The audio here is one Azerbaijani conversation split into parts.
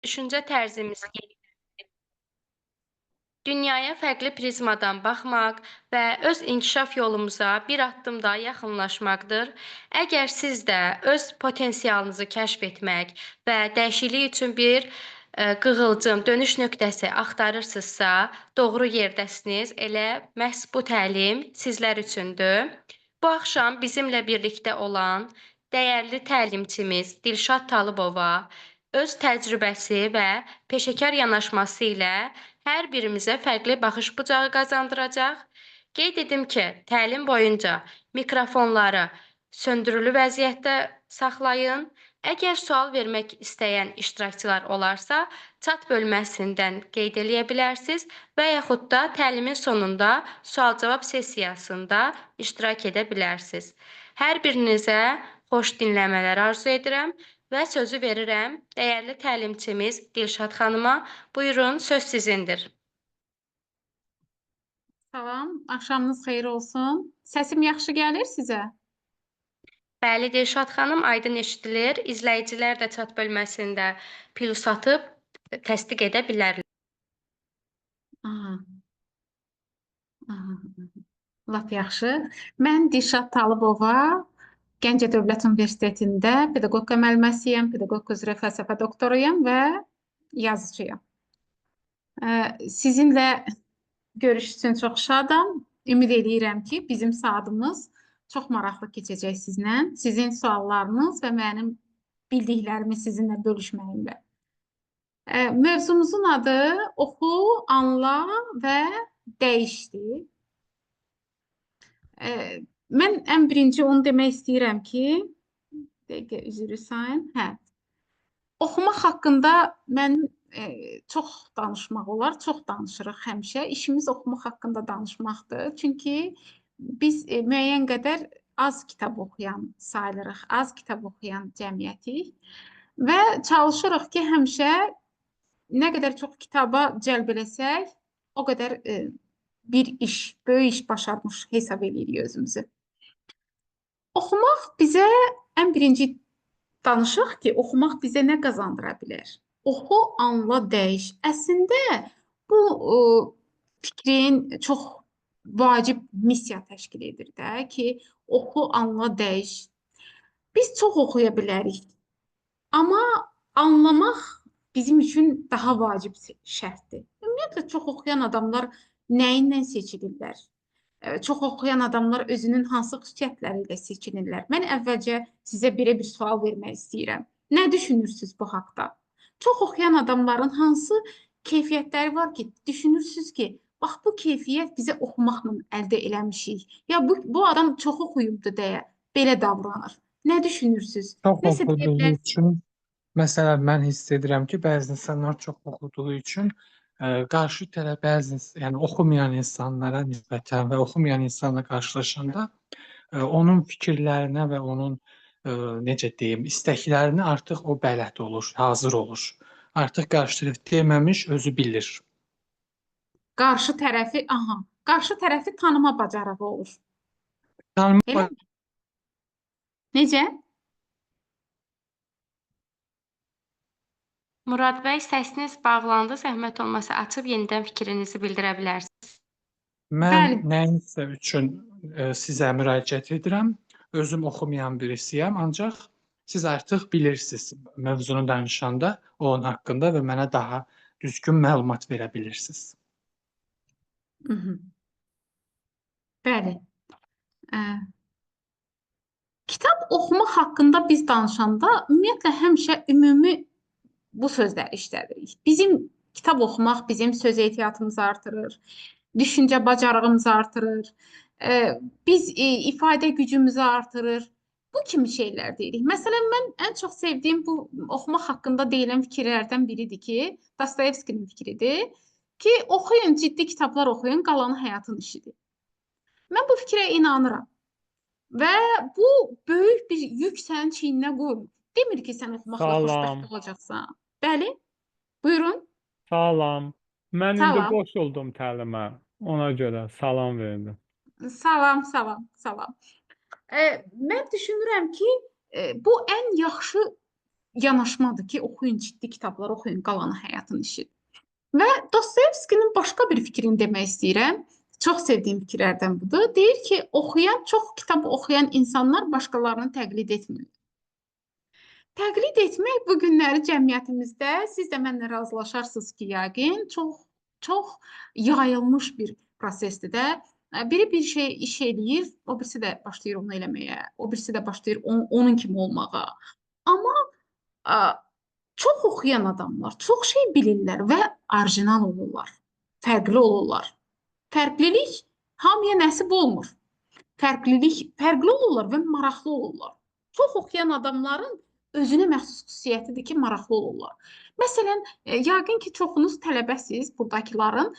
Düşüncə tərzimizi dünyaya fərqli prizmadan baxmaq və öz inkişaf yolumuza bir addım daha yaxınlaşmaqdır. Əgər siz də öz potensialınızı kəşf etmək və dəyişiklik üçün bir qığılcım, dönüş nöqtəsi axtarırsınızsa, doğru yerdəsiniz. Elə məhz bu təlim sizlər üçündür. Bu axşam bizimlə birlikdə olan dəyərli təlimçimiz Dilşad Talıbova öz təcrübəsi və peşəkar yanaşması ilə hər birimizə fərqli baxış bucağı qazandıracaq. Qeyd edim ki, təlim boyunca mikrofonları söndürülü vəziyyətdə saxlayın. Əgər sual vermək istəyən iştirakçılar olarsa, chat bölməsindən qeyd eləyə bilərsiniz və yaxud da təlimin sonunda sual-cavab sessiyasında iştirak edə bilərsiniz. Hər birinizə xoş dinləmələr arzu edirəm və sözü verirəm dəyərli təlimçimiz Dilşad xanıma. Buyurun, söz sizindir. Salam, axşamınız xeyir olsun. Səsim yaxşı gəlir sizə? Bəli, Dilşad xanım, aydın eşidilir. İzləyicilər də chat bölməsində plus atıb təsdiq edə bilərlər. Aha. Aha. Lap yaxşı. Mən Dilşad Talıbova, Gəncə Dövlət Universitetində pedaqogika müəlliməsiyəm, pedaqogika üzrə fəlsəfə doktoruyam və yazıcıyam. Sizinlə görüş üçün çox şadam. Ümid eləyirəm ki, bizim saatımız çox maraqlı keçəcək sizlə. Sizin suallarınız və mənim bildiklərimi sizinlə bölüşməyimlə. Mövzumuzun adı oxu, anla və dəyişdir. Mən ən birinci onu demək istəyirəm ki, dəqiqə üzrü sayın. Hə. Oxumaq haqqında mən çox danışmaq olar, çox danışırıq həmişə. İşimiz oxumaq haqqında danışmaqdır. Çünki biz müəyyən qədər az kitab oxuyan sayılırıq, az kitab oxuyan cəmiyyətik və çalışırıq ki, həmişə nə qədər çox kitaba cəlb eləsək, o qədər bir iş, böyük iş başarmış hesab eləyirik özümüzü. Oxumaq bizə ən birinci danışıq ki, oxumaq bizə nə qazandıra bilər? Oxu, anla, dəyiş. Əslində bu fikrin çox vacib missiya təşkil edir də ki, oxu, anla, dəyiş. Biz çox oxuya bilərik, amma anlamaq bizim üçün daha vacib şərtdir. Ümumiyyətlə, çox oxuyan adamlar nəyinlə seçilirlər? Çox oxuyan adamlar özünün hansı xüsusiyyətləri ilə seçilirlər? Mən əvvəlcə sizə belə bir sual vermək istəyirəm. Nə düşünürsünüz bu haqda? Çox oxuyan adamların hansı keyfiyyətləri var ki, düşünürsünüz ki, bax bu keyfiyyət bizə oxumaqla əldə eləmişik. Ya bu adam çox oxuyubdu deyə belə davranır. Nə düşünürsünüz? Çox Nəsə deyə oxuduğu bilərsiniz? üçün, məsələn, mən hiss edirəm ki, bəzi insanlar çox oxuduğu üçün qarşı tərəf bəzi, yəni oxumayan insanlara nisbətən və oxumayan insanla qarşılaşanda onun fikirlərinə və onun necə deyim, istəklərinə artıq o bələd olur, hazır olur. Artıq qarşı tərəf deməmiş özü bilir. Qarşı tərəfi, aha, qarşı tərəfi tanıma bacarığı olur. Tanıma Elə mi? Necə? Murad bəy, səsiniz bağlandı. Zəhmət olmasa açıb yenidən fikrinizi bildirə bilərsiniz. Mən Bəli. nəyinsə üçün sizə müraciət edirəm. Özüm oxumayan birisiyəm, ancaq siz artıq bilirsiniz mövzunu danışanda onun haqqında və mənə daha düzgün məlumat verə bilirsiniz. Bəli. Kitab oxumaq haqqında biz danışanda ümumiyyətlə həmişə ümumi bu sözləri işlədirik. Bizim kitab oxumaq bizim söz ehtiyatımızı artırır, düşüncə bacarığımızı artırır, biz ifadə gücümüzü artırır. Bu kimi şeylər deyirik. Məsələn, mən ən çox sevdiyim bu oxumaq haqqında deyilən fikirlərdən biridir ki, Dostoyevskinin fikridir ki, oxuyun, ciddi kitablar oxuyun, qalanı həyatın işidir. Mən bu fikrə inanıram. Və bu böyük bir yük sənin çiyninə qoymur. Demir ki, sən oxumaqla Salam. xoşbəxt olacaqsan. Bəli, buyurun. Salam. Mən indi Salam. qoşuldum təlimə. Ona görə salam verdim. Salam, salam, salam. Mən düşünürəm ki, bu ən yaxşı yanaşmadır ki, oxuyun ciddi kitablar, oxuyun, qalanı həyatın işidir. Və Dostoyevskinin başqa bir fikrini demək istəyirəm. Çox sevdiyim fikirlərdən budur. Deyir ki, oxuyan, çox kitab oxuyan insanlar başqalarını təqlid etmirlər. Təqlid etmək bu günləri cəmiyyətimizdə, siz də mənlə razılaşarsınız ki, yəqin çox yayılmış bir prosesdir də. Biri bir şey iş eləyir, o birisi də başlayır onu eləməyə, o birisi də başlayır onun kimi olmağa. Amma çox oxuyan adamlar çox şey bilirlər və orijinal olurlar, fərqli olurlar. Fərqlilik hamıya nəsib olmur. Fərqlilik, fərqli olurlar və maraqlı olurlar. Çox oxuyan adamların özünə məxsus xüsusiyyətidir ki, maraqlı olurlar. Məsələn, yəqin ki, çoxunuz tələbəsiz, buradakıların.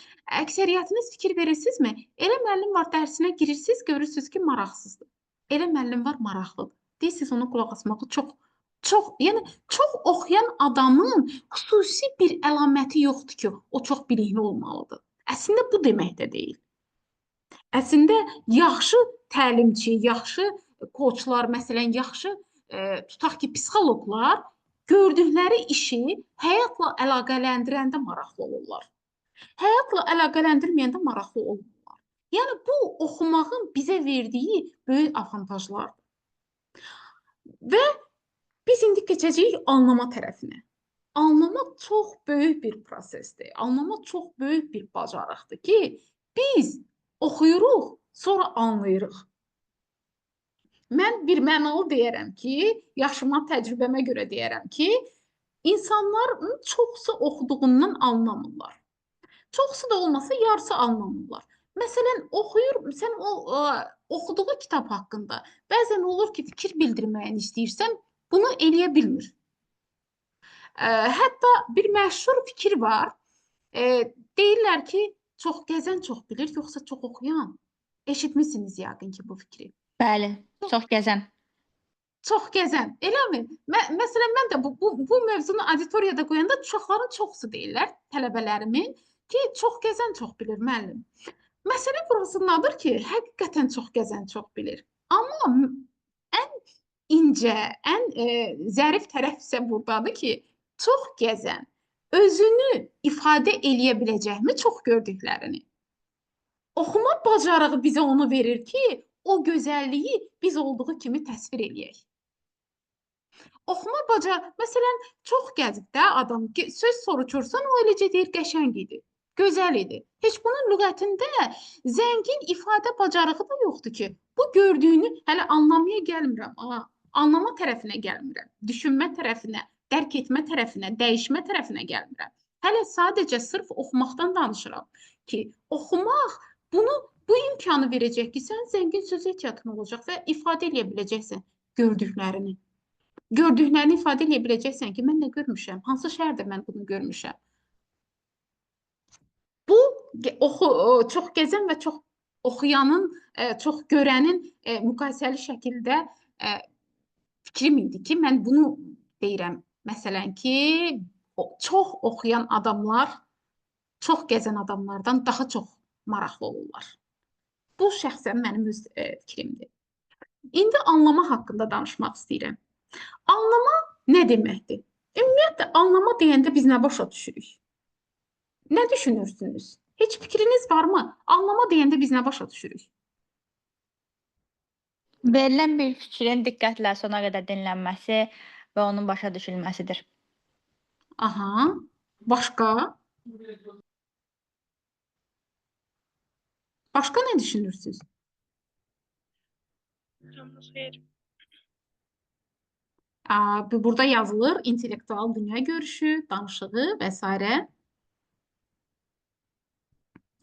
Əksəriyyətiniz fikir verirsinizmi? Elə müəllim var, dərsinə girirsiniz, görürsünüz ki, maraqsızdır. Elə müəllim var, maraqlıdır. Deyirsiniz, ona qulaq asmağı çox, yəni çox oxuyan adamın xüsusi bir əlaməti yoxdur ki, o çox bilikli olmalıdır. Əslində bu demək də deyil. Əslində yaxşı təlimçi, yaxşı koçlar, məsələn, yaxşı tutaq ki, psixoloqlar gördükləri işi həyatla əlaqələndirəndə maraqlı olurlar. Həyatla əlaqələndirməyəndə maraqlı olmurlar. Yəni bu oxumağın bizə verdiyi böyük avantajlardır. Və biz indi keçəcəyik anlama tərəfinə. Anlama çox böyük bir prosesdir. Anlama çox böyük bir bacarıqdır ki, biz oxuyuruq, sonra anlayırıq. Mən bir mənalı deyərəm ki, yaşıma, təcrübəmə görə deyərəm ki, insanların çoxsu oxuduğundan anlamırlar. Çoxsu da olmasa yarısı anlamırlar. Məsələn, oxuyur, sən o oxuduğu kitab haqqında bəzən olur ki, fikir bildirməyini istəyirsən, bunu eləyə bilmir. Hətta bir məşhur fikir var. Deyirlər ki, çox gəzən çox bilir, yoxsa çox oxuyan. Eşitmişsiniz yəqin ki, bu fikri. Bəli, çox gəzən. Çox gəzən, eləmi? Məsələn, mən də bu mövzunu auditoriyada qoyanda uşaqların çoxusu deyirlər, tələbələrimin ki, çox gəzən çox bilir, müəllim. Məsələ burasındadır ki, həqiqətən çox gəzən çox bilir. Amma ən incə, ən zərif tərəf isə buradadır ki, çox gəzən özünü ifadə eləyə biləcəkmi çox gördüklərini? Oxuma bacarığı bizə onu verir ki, o gözəlliyi biz olduğu kimi təsvir eləyək. Oxuma bacarığı, məsələn, çox gəzib də adam, söz soruşursan, o eləcə deyir, qəşəng idi, gözəl idi. Heç bunun lüğətində zəngin ifadə bacarığı da yoxdur ki, bu gördüyünü hələ anlamaya gəlmirəm, anlama tərəfinə gəlmirəm, düşünmə tərəfinə, dərk etmə tərəfinə, dəyişmə tərəfinə gəlmirəm. Hələ sadəcə sırf oxumaqdan danışıram ki, oxumaq bunu bu imkanı verəcək ki, sən zəngin söz ehtiyatın olacaq və ifadə eləyə biləcəksən gördüklərini. Gördüklərini ifadə eləyə biləcəksən ki, mən nə görmüşəm, hansı şəhərdə mən bunu görmüşəm. Bu, çox gəzən və çox oxuyanın, çox görənin müqayisəli şəkildə fikrim idi ki, mən bunu deyirəm. Məsələn ki, çox oxuyan adamlar, çox gəzən adamlardan daha çox maraqlı olurlar. Bu, şəxsən mənim öz fikrimdir. İndi anlama haqqında danışmaq istəyirəm. Anlama nə deməkdir? Ümumiyyətlə, anlama deyəndə biz nə başa düşürük? Nə düşünürsünüz? Heç fikriniz varmı? Anlama deyəndə biz nə başa düşürük? Verilən bir fikrin diqqətlə sona qədər dinlənməsi və onun başa düşülməsidir. Aha, başqa? Başqa nə düşünürsünüz? Xeyr. Burada yazılır intellektual dünya görüşü, danışığı və s.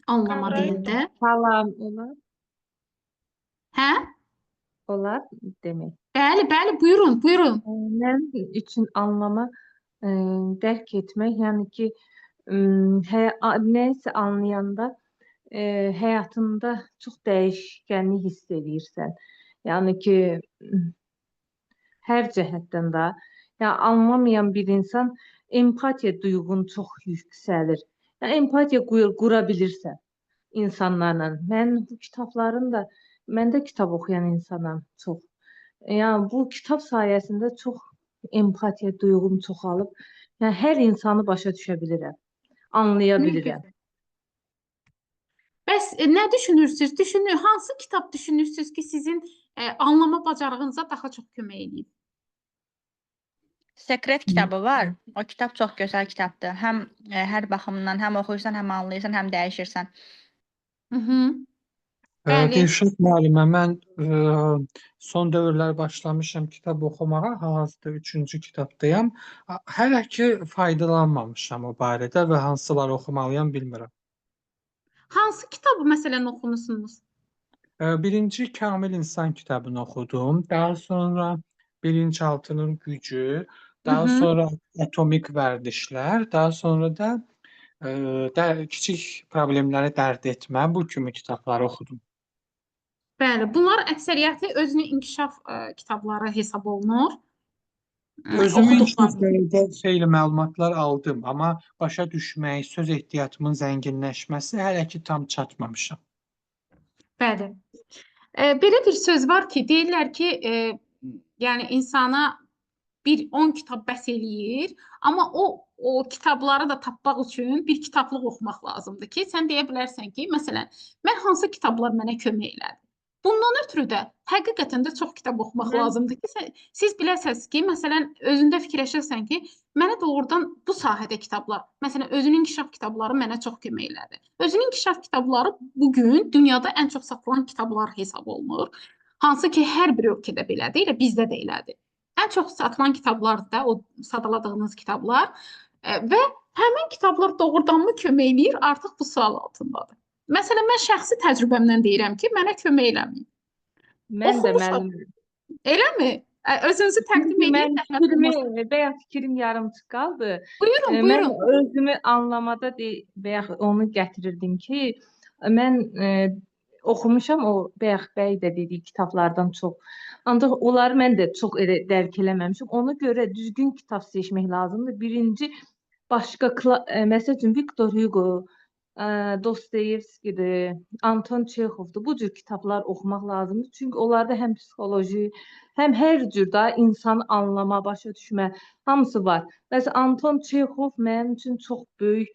Anlama deyəndə. Salam, olar. Hə? Olar demək. Bəli, bəli, buyurun, buyurun. Mənim üçün anlama, dərk etmək, yəni ki, nəyisə anlayanda həyatında çox dəyişkənlik hiss edirsən. Yəni ki, hər cəhətdən də. Yəni, anlamayan bir insan empatiya duyğun çox yüksəlir. Yəni, empatiya qura bilirsən insanlarla. Mən bu kitabların da, mən də kitab oxuyan insanam çox. Yəni, bu kitab sayəsində çox Empatiya duyğum çoxalıb. Yəni hər insanı başa düşə bilirəm, anlaya Nə bilirəm. gözəl. Bəs nə düşünürsüz? Hansı kitab düşünürsüz ki, sizin anlama bacarığınıza daha çox kömək eləyib? Sekret kitabı var. O kitab çox gözəl kitabdır. Həm hər baxımdan, həm oxuyursan, həm anlayırsan, həm dəyişirsən. Mhm. Bəli. Dilşad müəllimə, mən son dövrlər başlamışam kitab oxumağa, hal-hazırda 3-cü kitabdayam. Hələ ki faydalanmamışam o barədə və hansıları oxumalıyam bilmirəm. Hansı kitabı məsələn oxumusunuz? Birinci Kamil İnsan kitabını oxudum. Daha sonra Bilinçaltının Gücü, daha sonra Atomik Vərdişlər, daha sonra da kiçik problemləri dərd etmə, bu kimi kitabları oxudum. Bəli, bunlar əksəriyyəti özünü inkişaf kitabları hesab olunur. Özümü inkişaf Oxuduqlarım. barədə xeyli məlumatlar aldım, amma başa düşmək, söz ehtiyatımın zənginləşməsi hələ ki tam çatmamışam. Bəli. Belə bir söz var ki, deyirlər ki, yəni insana bir 10 kitab bəs eləyir, amma o kitabları da tapmaq üçün bir kitablıq oxumaq lazımdır ki, sən deyə bilərsən ki, məsələn, mən hansı kitablar mənə kömək elədi? Bundan ötürü də həqiqətən də çox kitab oxumaq lazımdır ki, siz biləsiniz ki, məsələn, özündə fikirləşirsən ki, mənə doğrudan bu sahədə kitablar, məsələn, özünün inkişaf kitabları mənə çox kömək elədi. Özünün inkişaf kitabları bu gün dünyada ən çox satılan kitablar hesab olunur. Hansı ki, hər bir ölkədə belədir, elə bizdə də elədir. Ən çox satılan kitablar da o sadaladığınız kitablar və həmin kitablar doğrudanmı kömək eləyir, artıq bu sual altındadır. Məsələn, mən şəxsi təcrübəmdən deyirəm ki, mənə kömək eləməyib. Mən də Oxumuşam. müəllim. Eləmi? Özünüzü təqdim Çünki edin, mən zəhmət olmasa. fikrimi, bayaq fikrim yarımçıq qaldı. Buyurun, Mən buyurun. özümü anlamada bayaq onu gətirirdim ki, mən oxumuşam o bayaq bəy də dediyi kitablardan çox. Ancaq onları mən də çox elə dərk eləməmişəm. Ona görə düzgün kitab seçmək lazımdır. Birinci başqa məsəl üçün Viktor Hugo, Dostoyevskidir, Anton Çexovdur. Bu cür kitablar oxumaq lazımdır. Çünki onlarda həm psixoloji, həm hər cür də insanı anlama, başa düşmə hamısı var. Məsələn, Anton Çexov mənim üçün çox böyük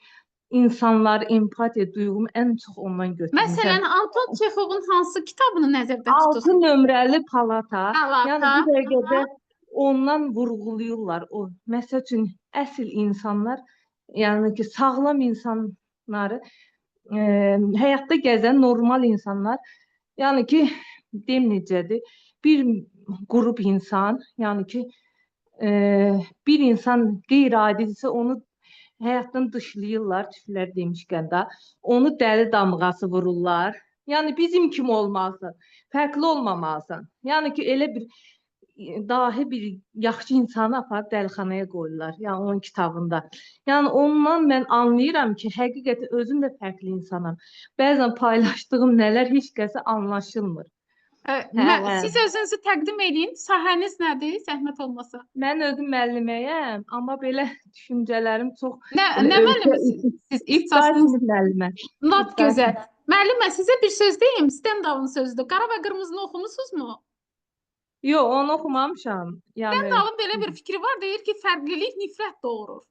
insanlar empatiya duyğumu ən çox ondan götürmüşəm. Məsələn, Anton Çexovun hansı kitabını nəzərdə 6 tutursunuz? nömrəli palata. Yəni Palata. bu dəqiqədə ondan vurğulayırlar. O, məsəl üçün əsl insanlar, yəni ki, sağlam insanları, həyatda gəzən normal insanlar, yəni ki, deyim necədir, bir qrup insan, yəni ki, bir insan qeyri-adidirsə onu həyatdan dışlayırlar, türklər demişkən də, onu dəli damğası vururlar. Yəni bizim kimi olmalısan, fərqli olmamalısan. Yəni ki, elə bir dahi bir yaxşı insanı aparıb dəlixanaya qoyurlar. Yəni onun kitabında. Yəni ondan mən anlayıram ki, həqiqətən özüm də fərqli insanam. Bəzən paylaşdığım nələr heç kəsə anlaşılmır. Hə. Siz özünüzü təqdim edin. Sahəniz nədir? Zəhmət olmasa. Mən özüm müəlliməyəm, amma belə düşüncələrim çox Nə belə nə ölkə müəllimisiniz? Siz İbtidai ixtisasınız sinif müəllimə. Lap İbtidai gözəl. sinif. Müəllimə, sizə bir söz deyim. Stendhal'ın sözüdür. Qara və qırmızını oxumusunuzmu? Yox, onu oxumamışam. Yəni Stendhal'ın belə bir fikri var, deyir ki, fərqlilik nifrət doğurur.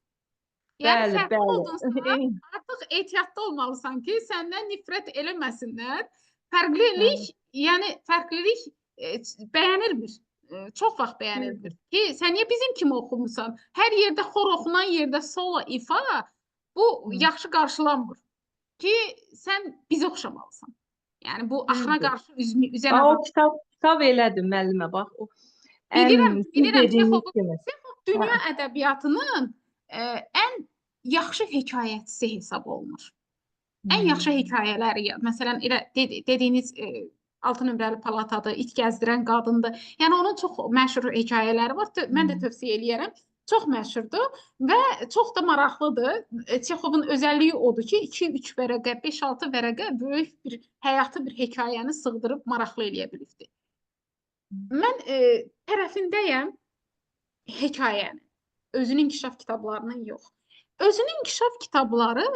Yəni Bəli, fərqli bəli. oldunsa, artıq ehtiyatlı olmalısan ki, səndən nifrət eləməsinlər. Fərqlilik, yəni fərqlilik bəyənilmir. Çox vaxt bəyənilmir. Ki, sən niyə bizim kimi oxumusan? Hər yerdə xor oxunan yerdə solo ifa, bu yaxşı qarşılanmır. Ki, sən bizə oxşamalısan. Yəni bu axına qarşı üzən O adam. kitab elədir müəllimə, bax. O Bilirəm, ən siz bilirəm. dediyiniz kimi. Çexov dünya ədəbiyyatının ən yaxşı hekayətçisi hesab olunur. Ən yaxşı hekayələri, məsələn, elə dediyiniz 6 nömrəli palatadır, it gəzdirən qadındır. Yəni onun çox məşhur hekayələri var. Mən də tövsiyə eləyərəm. Çox məşhurdur və çox da maraqlıdır. Çexovun özəlliyi odur ki, 2-3 vərəqə, 5-6 vərəqə böyük bir həyatı, bir hekayəni sığdırıb maraqlı eləyə bilibdir. Mən tərəfindəyəm hekayənin, özünün inkişaf kitablarının yox. Özünün inkişaf kitabları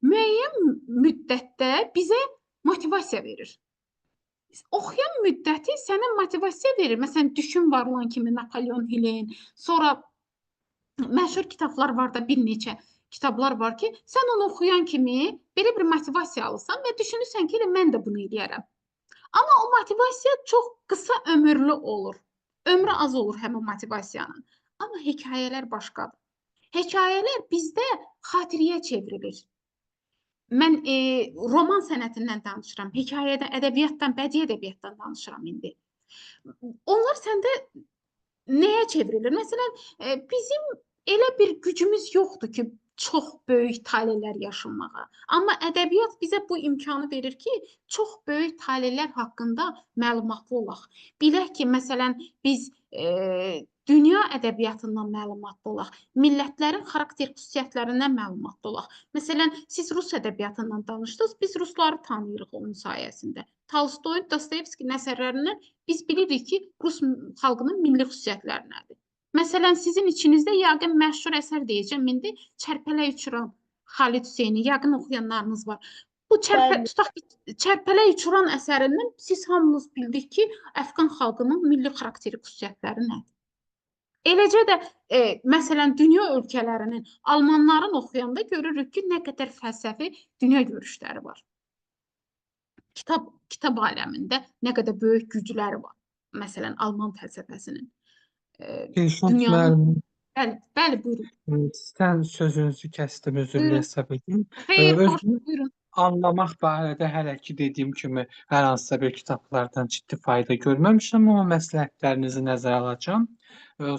müəyyən müddətdə bizə motivasiya verir. Oxuyan müddəti sənə motivasiya verir. Məsələn, Düşün Varlan kimi Napoleon Hillin, sonra məşhur kitablar var da, bir neçə kitablar var ki, sən onu oxuyan kimi belə bir motivasiya alırsan və düşünürsən ki, elə mən də bunu eləyərəm. Amma o motivasiya çox qısa ömürlü olur. Ömrü az olur həmin motivasiyanın. Amma hekayələr başqadır. Hekayələr bizdə xatirəyə çevrilir. Mən roman sənətindən danışıram, hekayədən, ədəbiyyatdan, bədii ədəbiyyatdan danışıram indi. Onlar səndə nəyə çevrilir? Məsələn, bizim elə bir gücümüz yoxdur ki, çox böyük talelər yaşamağa. Amma ədəbiyyat bizə bu imkanı verir ki, çox böyük talelər haqqında məlumatlı olaq. Bilək ki, məsələn, biz dünya ədəbiyyatından məlumatlı olaq, millətlərin xarakter xüsusiyyətlərindən məlumatlı olaq. Məsələn, siz rus ədəbiyyatından danışdınız, biz rusları tanıyırıq onun sayəsində. Tolstoy, Dostoyevskinin əsərlərindən biz bilirik ki, rus xalqının milli xüsusiyyətləri nədir. Məsələn, sizin içinizdə yəqin məşhur əsər deyəcəm indi, Çərpələk uçuran Xalid Hüseyni, yəqin oxuyanlarınız var. Bu tutaq ki, Çərpələk uçuran əsərindən siz hamınız bildik ki, Əfqan xalqının milli xarakteri xüsusiyyətləri nədir. Eləcə də məsələn, dünya ölkələrinin, almanların oxuyanda görürük ki, nə qədər fəlsəfi dünya görüşləri var. Kitab aləmində nə qədər böyük gücləri var. Məsələn, alman fəlsəfəsinin. Dilşad dünyanın müəllim, Bəli, bəli, buyurun. Sən sözünüzü kəsdim, üzrlü Buyurun. hesab edin. Xeyr, Özünü buyurun. anlamaq barədə hələ ki dediyim kimi hər hansısa bir kitablardan ciddi fayda görməmişəm, amma məsləhətlərinizi nəzərə alacağam.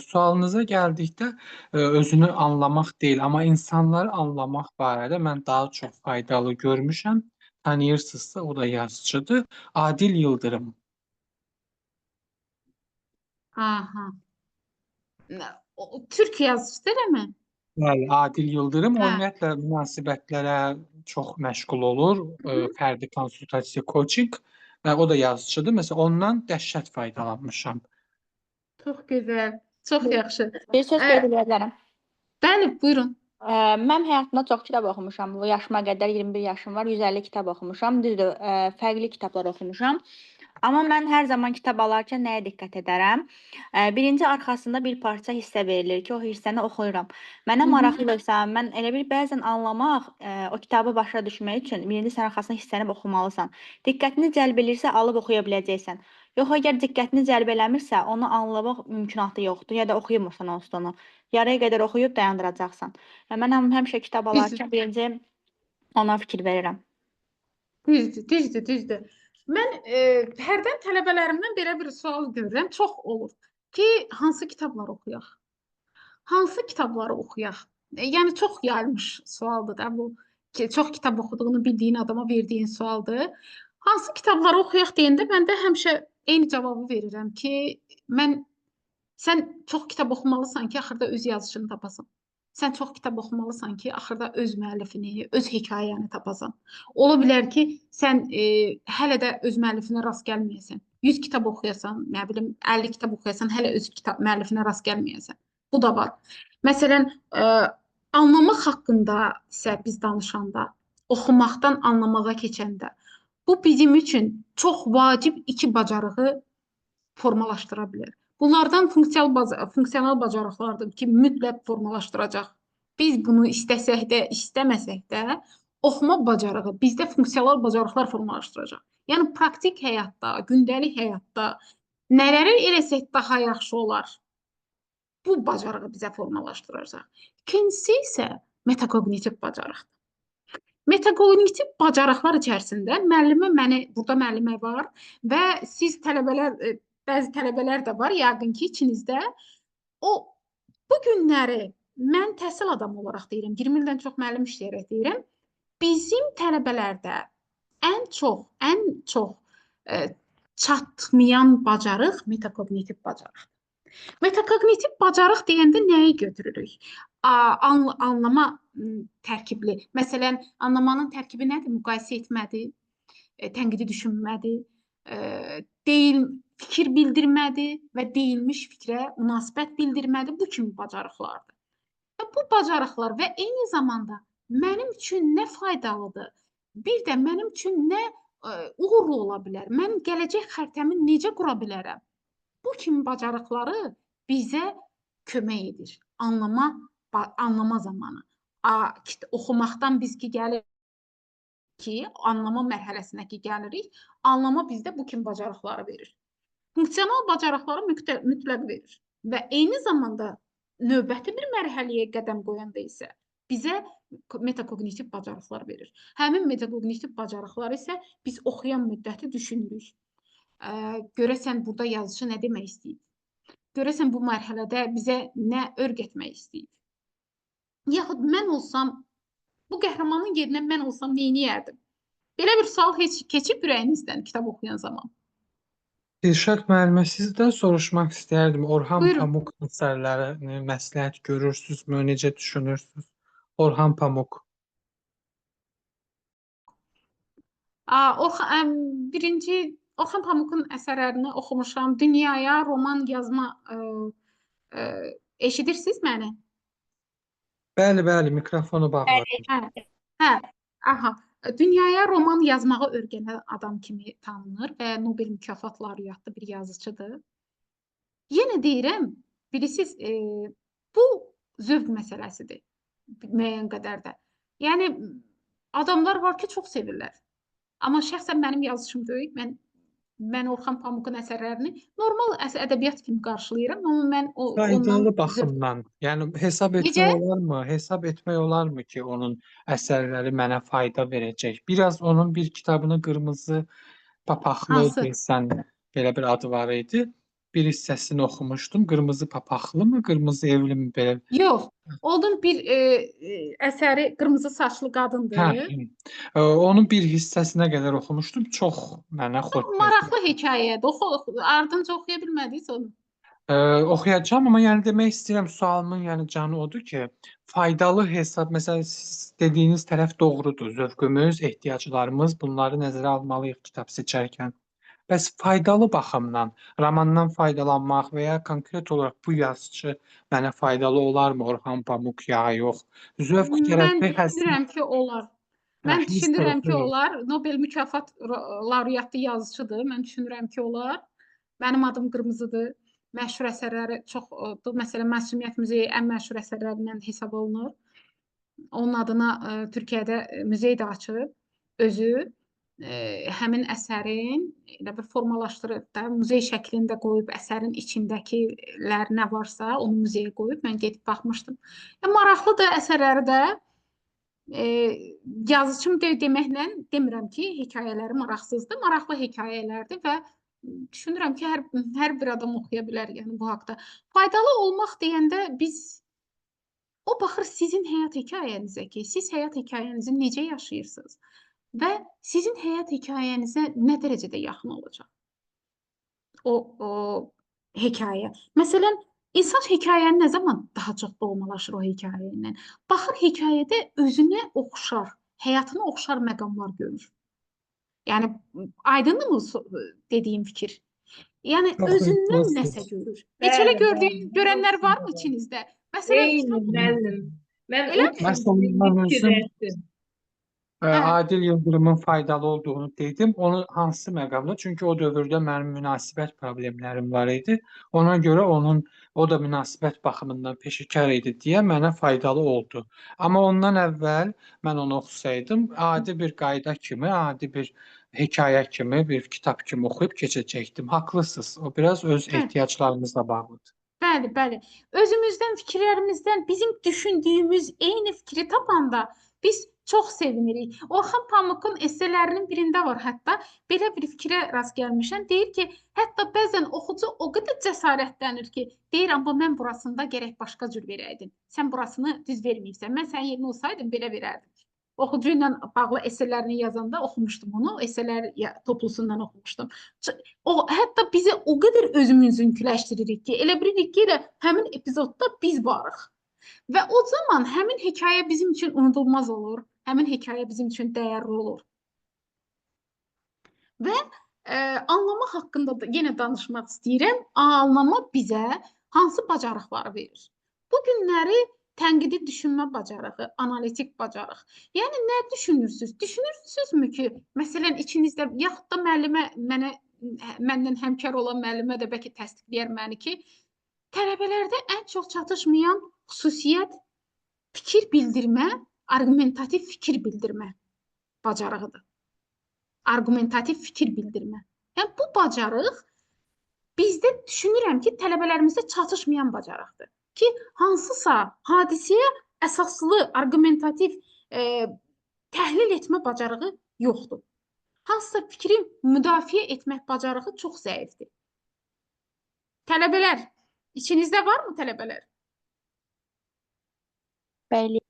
Sualınıza gəldikdə özünü anlamaq deyil, amma insanları anlamaq barədə mən daha çox faydalı görmüşəm. Tanıyırsınızsa, o da yazıçıdır. Adil Yıldırım. Aha. Türk yazıçısı eləmi? Bəli, Adil Yıldırım. O Hə. ümumiyyətlə münasibətlərə çox məşğul olur. Fərdi konsultasiya, coaching və o da yazıçıdır. Məsələn, ondan dəhşət faydalanmışam. Çox gözəl, çox yaxşı. Bir söz qeyd edə bilərəm. Bəli, buyurun. Mən həyatımda çox kitab oxumuşam. Bu yaşıma qədər 21 yaşım var, 150 kitab oxumuşam. Düzdür, fərqli kitablar oxumuşam. Amma mən hər zaman kitab alarkən nəyə diqqət edərəm? Birinci arxasında bir parça hissə verilir ki, o hissəni oxuyuram. Mənə maraqlıdırsa, mən elə bir bəzən anlamaq, o kitabı başa düşmək üçün birinci sən arxasına hissəni oxumalısan. Diqqətini cəlb eləyirsə, alıb oxuya biləcəksən. Yox, əgər diqqətini cəlb eləmirsə, onu anlamaq mümkünatı yoxdur, ya da oxuyamırsan onsuz da onu. Yarıya qədər oxuyub dayandıracaqsan. Yəni, mən həmişə kitab alarkən birinci ona fikir verirəm. Düzdür, düzdür, düzdür. Mən hərdən tələbələrimdən belə bir sual görürəm, çox olur ki, hansı kitabları oxuyaq? Hansı kitabları oxuyaq? Yəni çox yayılmış sualdır da bu. Ki, çox kitab oxuduğunu bildiyin adama verdiyin sualdır. Hansı kitabları oxuyaq deyəndə mən də həmişə eyni cavabı verirəm ki, sən çox kitab oxumalısan ki, axırda öz yazışını tapasan. Sən çox kitab oxumalısan ki, axırda öz müəllifini, öz hekayəni tapasan. Ola bilər ki, sən hələ də öz müəllifinə rast gəlməyəsən. 100 kitab oxuyasan, nə bilim, 50 kitab oxuyasan, hələ öz kitab müəllifinə rast gəlməyəsən. Bu da var. Məsələn, anlamaq haqqında isə biz danışanda, oxumaqdan anlamağa keçəndə, bu bizim üçün çox vacib iki bacarığı formalaşdıra bilər. Bunlardan funksional bacarıqlardır ki, mütləq formalaşdıracaq. Biz bunu istəsək də, istəməsək də, oxuma bacarığı bizdə funksional bacarıqlar formalaşdıracaq. Yəni, praktik həyatda, gündəlik həyatda nələri eləsək daha yaxşı olar? Bu bacarığı bizə formalaşdıracaq. İkincisi isə metakognitiv bacarıqdır. Metakognitiv bacarıqlar içərisində müəllimə məni, burada müəllimə var və siz tələbələr, bəzi tələbələr də var, yəqin ki, içinizdə. Bu günləri mən təhsil adamı olaraq deyirəm, 20 ildən çox müəllim işləyərək deyirəm, bizim tələbələrdə ən çox çatmayan bacarıq metakognitiv bacarıqdır. Metakognitiv bacarıq deyəndə nəyi götürürük? Anlama tərkibli. Məsələn, anlamanın tərkibi nədir? Müqayisə etmədir, tənqidi düşünmədir, fikir bildirmədir və deyilmiş fikrə münasibət bildirmədir. Bu kimi bacarıqlardır. Və bu bacarıqlar və eyni zamanda mənim üçün nə faydalıdır? Bir də mənim üçün nə uğurlu ola bilər? Mən gələcək xəritəmi necə qura bilərəm? Bu kimi bacarıqları bizə kömək edir. Anlama zamanı. Oxumaqdan biz ki gəlir ki, anlama mərhələsinə ki gəlirik, anlama bizdə bu kimi bacarıqları verir. Funksional bacarıqları mütləq verir və eyni zamanda növbəti bir mərhələyə qədəm qoyanda isə bizə metakognitiv bacarıqlar verir. Həmin metakognitiv bacarıqlar isə biz oxuyan müddəti düşünürük. Görəsən burada yazıçı nə demək istəyib? Görəsən bu mərhələdə bizə nə öyrətmək istəyib? Yaxud mən olsam, bu qəhrəmanın yerinə mən olsam nə edərdim? Belə bir sual heç keçib ürəyinizdən kitab oxuyan zaman? Dilşad müəllimə, sizdən soruşmaq istərdim. Orhan Buyurun. Pamuk əsərlərini məsləhət görürsünüzmü? Necə düşünürsünüz? Orhan Pamuk. Birinci Orhan Pamukun əsərlərini oxumuşam. Dünyaya roman yazma eşidirsiniz məni? Bəli, bəli, mikrofonu bağladım. Hə, aha. Dünyaya roman yazmağı öyrənən adam kimi tanınır və Nobel mükafat laureatlı bir yazıçıdır. Yenə deyirəm, bilirsiniz, bu zövq məsələsidir müəyyən qədər də. Yəni adamlar var ki, çox sevirlər. Amma şəxsən mənim yazışım deyil. Mən Orhan Pamukun əsərlərini normal ədəbiyyat kimi qarşılayıram, amma mən ondan Faydalı baxımdan, yəni hesab etmək Necə? olarmı? Hesab etmək olarmı ki, onun əsərləri mənə fayda verəcək? Biraz onun bir kitabını Qırmızı Papaxlı Hansı? desən, belə bir adı var idi. Bir hissəsini oxumuşdum. Qırmızı Papaxlı mı, Qırmızı Evli mi belə? Yox, onun bir əsəri Qırmızı Saçlı Qadındır. Hə, onun bir hissəsinə qədər oxumuşdum. Çox mənə xoş gəldi. Maraqlı hekayədir. Oxu, ardınca oxuya bilmədiniz onu. Oxuyacağam, amma yəni demək istəyirəm, sualımın yəni canı odur ki, faydalı hesab, məsələn, siz dediyiniz tərəf doğrudur. Zövqümüz, ehtiyaclarımız, bunları nəzərə almalıyıq kitab seçərkən. Bəs faydalı baxımdan, romandan faydalanmaq və ya konkret olaraq bu yazıçı mənə faydalı olarmı, Orhan Pamuk ya yox? Zövq Mən tərəfi həsr düşünürəm ki, olar. Mən hiss düşünürəm ki, tərəfi yox. olar. Nobel mükafat laureatlı yazıçıdır. Mən düşünürəm ki, olar. Mənim adım Qırmızıdır. Məşhur əsərləri çoxdur. Məsələn, Məsumiyyət Muzeyi ən məşhur əsərlərindən hesab olunur. Onun adına Türkiyədə muzey də açıb özü. Həmin əsərin elə bir formalaşdırıb da, muzey şəklində qoyub, əsərin içindəkilər nə varsa onu muzeyə qoyub. Mən gedib baxmışdım. Maraqlıdır əsərləri də. Yazıçım deməklə demirəm ki, hekayələri maraqsızdır. Maraqlı hekayələrdir və düşünürəm ki, hər bir adam oxuya bilər yəni bu haqda. Faydalı olmaq deyəndə biz o baxır sizin həyat hekayənizə ki, siz həyat hekayənizi necə yaşayırsınız və sizin həyat hekayənizə nə dərəcədə yaxın olacaq o hekayə. Məsələn, insan hekayəni nə zaman daha çox doğmalaşır o hekayə ilə? Baxır hekayədə özünə oxşar, həyatına oxşar məqamlar görür. Yəni, aydındır mı dediyim fikir? Yəni, Çox özündən nəsə görür. Heç elə görənlər varmı içinizdə? Məsələn, Eyni, müəllim. Mən Elə o mi? Məsələn, mən özüm rəddim. Adil Yıldırımın faydalı olduğunu dedim. Onu hansı məqamda? Çünki o dövrdə mənim münasibət problemlərim var idi. Ona görə o da münasibət baxımından peşəkar idi deyə mənə faydalı oldu. Amma ondan əvvəl mən onu oxusaydım, adi bir qayda kimi, adi bir hekayə kimi, bir kitab kimi oxuyub keçəcəkdim. Haqlısınız. O biraz öz ehtiyaclarımızla bağlıdır. Bəli, bəli. Özümüzdən, fikirlərimizdən, bizim düşündüyümüz eyni fikri tapanda biz çox sevinirik. Orhan Pamukun esselərinin birində var hətta. Belə bir fikrə rast gəlmişəm. Deyir ki, hətta bəzən oxucu o qədər cəsarətlənir ki, deyir, amma mən burasında gərək başqa cür verəydim. Sən burasını düz verməyibsən. Mən sənin yerinə olsaydım, belə verərdim. Oxucu ilə bağlı esselərini yazanda oxumuşdum onu. Esselər toplusundan oxumuşdum. O, hətta bizi o qədər özümüzünküləşdiririk ki, elə bilirik ki, elə həmin epizodda biz varıq. Və o zaman həmin hekayə bizim üçün unudulmaz olur. Həmin hekayə bizim üçün dəyərli olur. Və anlama haqqında da yenə danışmaq istəyirəm. Anlama bizə hansı bacarıqları verir? Bu günləri Tənqidi düşünmə bacarığı, analitik bacarıq. Yəni nə düşünürsünüz? Düşünürsünüzmü ki, məsələn içinizdə yaxud da müəllimə mənə məndən həmkar olan müəllimə də bəlkə təsdiqləyər məni ki, tələbələrdə ən çox çatışmayan xüsusiyyət fikir bildirmə, arqumentativ fikir bildirmə bacarığıdır. Arqumentativ fikir bildirmə. Yəni bu bacarıq bizdə düşünürəm ki, tələbələrimizdə çatışmayan bacarıqdır. Ki, hansısa hadisəyə əsaslı, arqumentativ təhlil etmə bacarığı yoxdur. Hansısa fikri müdafiə etmək bacarığı çox zəifdir. Tələbələr, içinizdə varmı tələbələr? Bəli.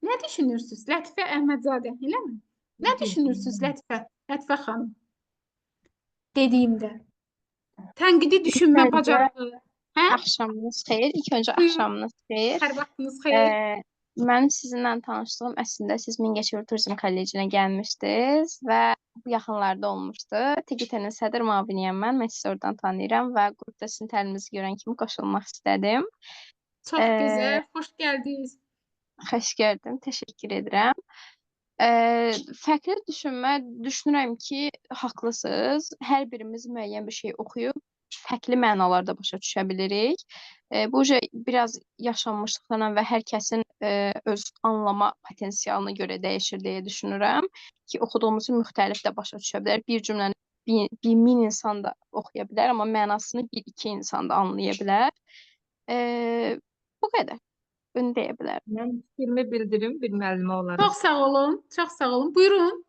Nə düşünürsünüz? Lətifə Əhmədzadə, eləmi? Nə düşünürsünüz Lətifə, Lətifə xanım? Dediyimdə. Tənqidi düşünmə bacarığı. Hə? Axşamınız xeyir. İlk öncə axşamınız xeyir. Hər vaxtınız xeyir. Mənim sizinlə tanışlığım əslində siz Mingəçevir Turizm Kollecinə gəlmişdiniz və bu yaxınlarda olmuşdu. TGT-nin sədr müaviniyəm mən. Mən sizi oradan tanıyıram və qrupda sizin təliminizi görən kimi qoşulmaq istədim. Çox gözəl. Xoş gəldiniz. Xoş gördüm. Təşəkkür edirəm. Fərqli düşünmə, düşünürəm ki, haqlısınız. Hər birimiz müəyyən bir şey oxuyub fərqli mənalarda başa düşə bilirik. Bu biraz yaşanmışlıqlarla və hər kəsin öz anlama potensialına görə dəyişir deyə düşünürəm ki, oxuduğumuzu müxtəlif də başa düşə bilər. Bir cümləni bir min insan da oxuya bilər, amma mənasını bir-iki insan da anlaya bilər. Bu qədər. Bunu deyə bilərəm. Mən fikrimi bildirim bir müəllimə olaraq. Çox sağ olun, çox sağ olun. Buyurun.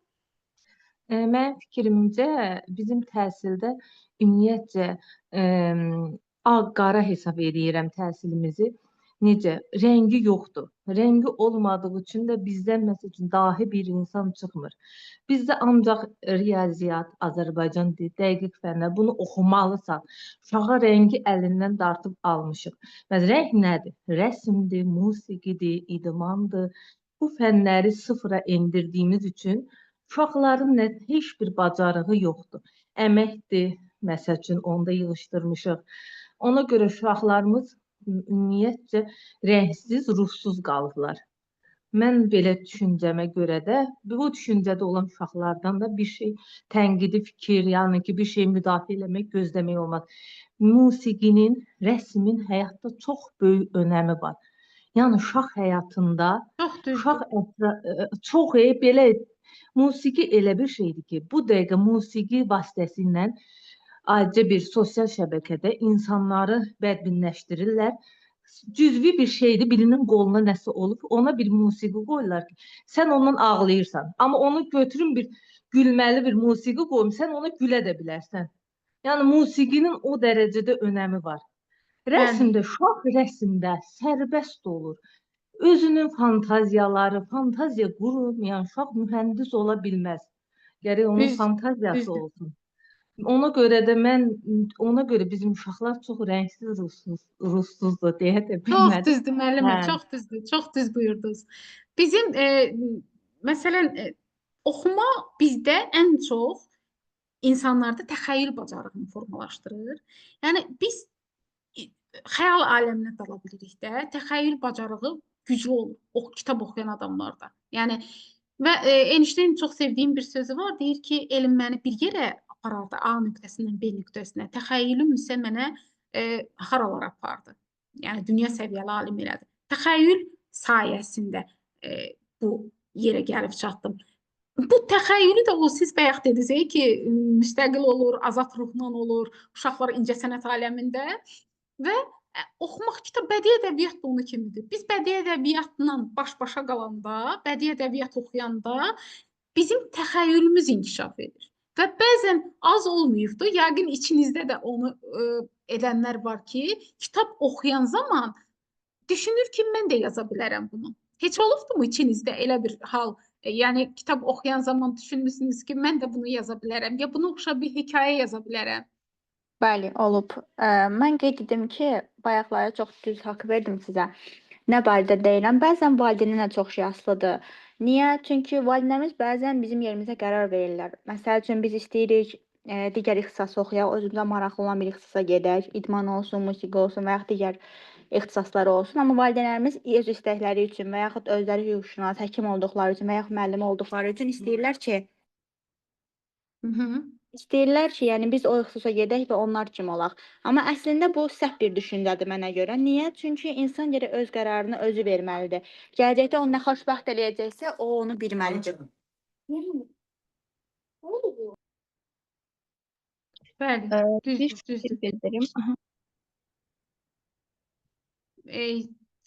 Mənim fikrimcə bizim təhsildə ümumiyyətcə ağ-qara hesab eləyirəm təhsilimizi. Necə? Rəngi yoxdur. Rəngi olmadığı üçün də bizdən məsəl üçün dahi bir insan çıxmır. Bizdə ancaq riyaziyyat, Azərbaycan dili, dəqiq fənlər, bunu oxumalısan. Uşağa rəngi əlindən dartıb almışıq. Bəs rəng nədir? Rəsmdir, musiqidir, idmandır. Bu fənləri sıfıra endirdiyimiz üçün uşaqların heç bir bacarığı yoxdur. Əməkdir, məsəl üçün, onu da yığışdırmışıq. Ona görə uşaqlarımız ümumiyyətcə rəngsiz, ruhsuz qalıblar. Mən belə düşüncəmə görə də, bu düşüncədə olan uşaqlardan da bir şey tənqidi fikir, yəni ki, bir şey müdafiə eləmək, gözləmək olmaz. Musiqinin, rəsmin həyatda çox böyük önəmi var. Yəni uşaq həyatında, çox çox belə musiqi elə bir şeydir ki, bu dəqiqə musiqi vasitəsilə ayrıca bir sosial şəbəkədə insanları bədbinləşdirirlər. Cüzvi bir şeydir, birinin qoluna nəsə olub, ona bir musiqi qoyurlar ki, sən ondan ağlayırsan. Amma onu götürün bir gülməli bir musiqi qoyun, sən ona gülə də bilərsən. Yəni musiqinin o dərəcədə önəmi var. Rəsmdə, uşaq rəsmdə sərbəst olur. Özünün fantaziyaları, fantaziya qurmayan uşaq mühəndis ola bilməz. Gərək onun fantaziyası olsun. Ona görə də ona görə bizim uşaqlar çox rəngsiz, ruhsuzdur deyə də bilmədim. Çox düzdür müəllimə, çox düzdür, çox düz buyurdunuz. Bizim, məsələn, oxuma bizdə ən çox insanlarda təxəyyül bacarığını formalaşdırır. Yəni, biz xəyal aləminə dala bilirik də, təxəyyül bacarığı güclü olur kitab oxuyan adamlarda. Yəni, və Einsteinin çox sevdiyim bir sözü var, deyir ki, elm məni bir yerə aparardı, A nöqtəsindən B nöqtəsinə, təxəyyülüm isə mənə haralara apardı. Yəni, dünya səviyyəli alim elədi. Təxəyyül sayəsində bu yerə gəlib çatdım. Bu təxəyyülü də o, siz bayaq dediniz ki, müstəqil olur, azad ruhla olur, uşaqlar incəsənət aləmində və oxumaq kitab, bədii ədəbiyyat da onu kimidir. Biz bədii ədəbiyyatla baş-başa qalanda, bədii ədəbiyyat oxuyanda bizim təxəyyülümüz inkişaf edir. Və bəzən az olmayıbdır, yəqin içinizdə də onu edənlər var ki, kitab oxuyan zaman düşünür ki, mən də yaza bilərəm bunu. Heç olubdu mu içinizdə elə bir hal? Yəni, kitab oxuyan zaman düşünmüsünüz ki, mən də bunu yaza bilərəm, ya buna oxşar bir hekayə yaza bilərəm. Bəli, olub. Mən qeyd edim ki, bayaqları çox düz haqq verdim sizə. Nə barədə deyirəm? Bəzən valideynlərlə çox şey asılıdır. Niyə? Çünki valideynlərimiz bəzən bizim yerimizə qərar verirlər. Məsəl üçün, biz istəyirik digər ixtisası oxuyaq, özümüzə maraqlı olan bir ixtisasa gedək, idman olsun, musiqi olsun və yaxud digər ixtisasları olsun. Amma valideynlərimiz öz istəkləri üçün və yaxud özləri hüquqşünas, həkim olduqları üçün və yaxud müəllim olduqları üçün istəyirlər ki, İstəyirlər ki, yəni biz o ixtisasa gedək və onlar kimi olaq. Amma əslində bu səhv bir düşüncədir mənə görə. Niyə? Çünki insan gərək öz qərarını özü verməlidir. Gələcəkdə onu nə xoşbəxt eləyəcəksə, o onu bilməlidir. Bəli, Bir düzdür, fikir düzdür. bildirim. Aha.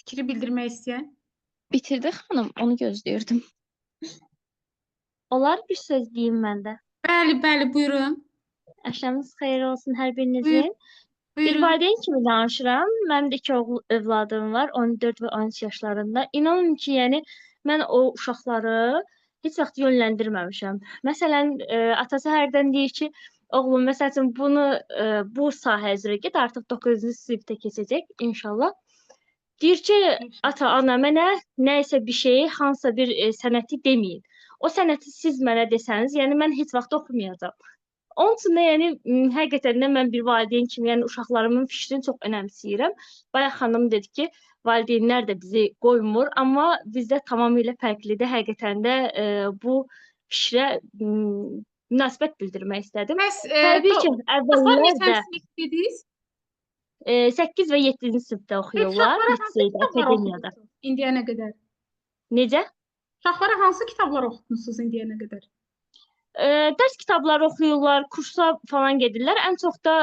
Fikri bildirmək istəyən? Bitirdi xanım, onu gözləyirdim. Olar bir söz deyim mən də. Bəli, bəli, buyurun. Axşamınız xeyir olsun hər birinizin. Bir Buyurun. valideyn kimi danışıram. Mənim də iki oğul övladım var, 14 və 13 yaşlarında. İnanın ki, yəni mən o uşaqları heç vaxt yönləndirməmişəm. Məsələn, atası hərdən deyir ki, oğlum, məsəl üçün bunu bu sahə üzrə get, artıq 9-cu sinifdə keçəcək inşallah. Deyir ki, ata, ana mənə nə isə bir şeyi, hansısa bir sənəti deməyin. O sənəti siz mənə desəniz, yəni mən heç vaxt oxumayacağam. Onun üçün də yəni həqiqətən də mən bir valideyn kimi, yəni uşaqlarımın fikrini çox önəmsəyirəm. Bayaq xanım dedi ki, valideynlər də bizi qoymur, amma bizdə tamamilə fərqlidir. Həqiqətən də bu fikrə münasibət bildirmək istədim. Bəs Təbii ki, uşaqlar əvvəllər də neçənci sinif dediniz? 8 və 7-ci sinifdə oxuyurlar, Uşaqlara hansı liseydə, kitablar akademiyada. oxutmusunuz indiyənə qədər? Necə? Uşaqlara hansı kitablar oxutmusunuz indiyənə qədər? Dərs kitabları oxuyurlar, kursa falan gedirlər. Ən çox da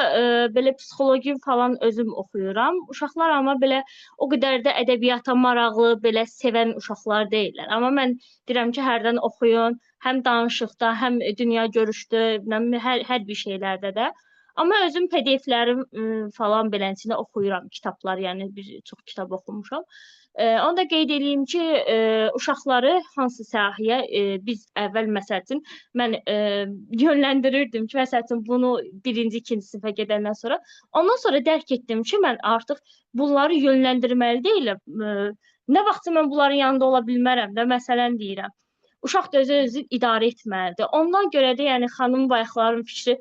belə psixoloji falan özüm oxuyuram. Uşaqlar amma belə o qədər də ədəbiyyata maraqlı, belə sevən uşaqlar deyillər. Amma mən deyirəm ki, hərdən oxuyun, həm danışıqda, həm dünya görüşdə, nə bilim, hər bir şeylərdə də. Amma özüm PDF-lərim falan beləsinə oxuyuram kitablar, yəni bir çox kitab oxumuşam. Onu da qeyd eləyim ki, uşaqları hansı sahəyə biz əvvəl məsəl üçün mən yönləndirirdim ki, məsəl üçün bunu birinci, ikinci sinifə gedəndən sonra, ondan sonra dərk etdim ki, mən artıq bunları yönləndirməli deyiləm. Nə vaxtsa mən bunların yanında ola bilmərəm də, məsələn deyirəm. Uşaq da özü idarə etməlidir. Ondan görə də, yəni xanım bayaqların fikri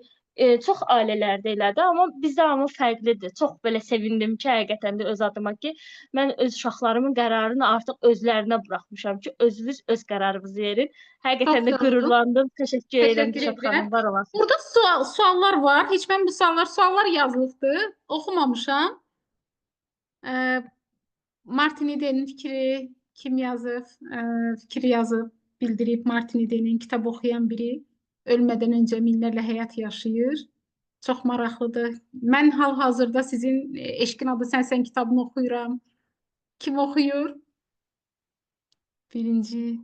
çox ailələrdə elədir, amma bizdə amma fərqlidir. Çox belə sevindim ki, həqiqətən də öz adıma ki, mən öz uşaqlarımın qərarını artıq özlərinə buraxmışam ki, özünüz öz qərarınızı verin. Həqiqətən də Çox sağ olun. qürurlandım. Təşəkkür edirəm Təşəkkür Dilşad edirəm. xanım, var olasınız. Burada suallar var. Heç mən bu suallar yazılıbdır. Oxumamışam. Martin Edenin fikri kim yazıb? Fikri yazıb, bildirib Martin Edenin kitab oxuyan biri ölmədən öncə minlərlə həyat yaşayır. Çox maraqlıdır. Mən hal-hazırda sizin Eşqin Adı Sənsən kitabını oxuyuram. Kim oxuyur? Birinci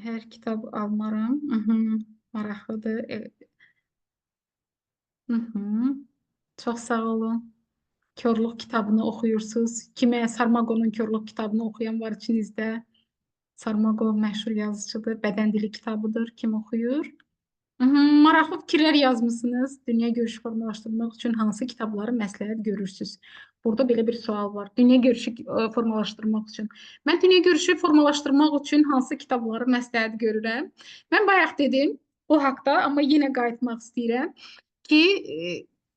hər kitab almaram. Maraqlıdır. Evet. Çox sağ olun. Korluq kitabını oxuyursunuz. Kimə Saramago'nun Korluq kitabını oxuyan var içinizdə? Saramago məşhur yazıçıdır. Bədən dili kitabıdır. Kim oxuyur? Maraqlı fikirlər yazmısınız. Dünya görüşü formalaşdırmaq üçün hansı kitabları məsləhət görürsünüz? Burada belə bir sual var. Dünya görüşü formalaşdırmaq üçün. Mən dünya görüşü formalaşdırmaq üçün hansı kitabları məsləhət görürəm? Mən bayaq dedim o haqda, amma yenə qayıtmaq istəyirəm ki,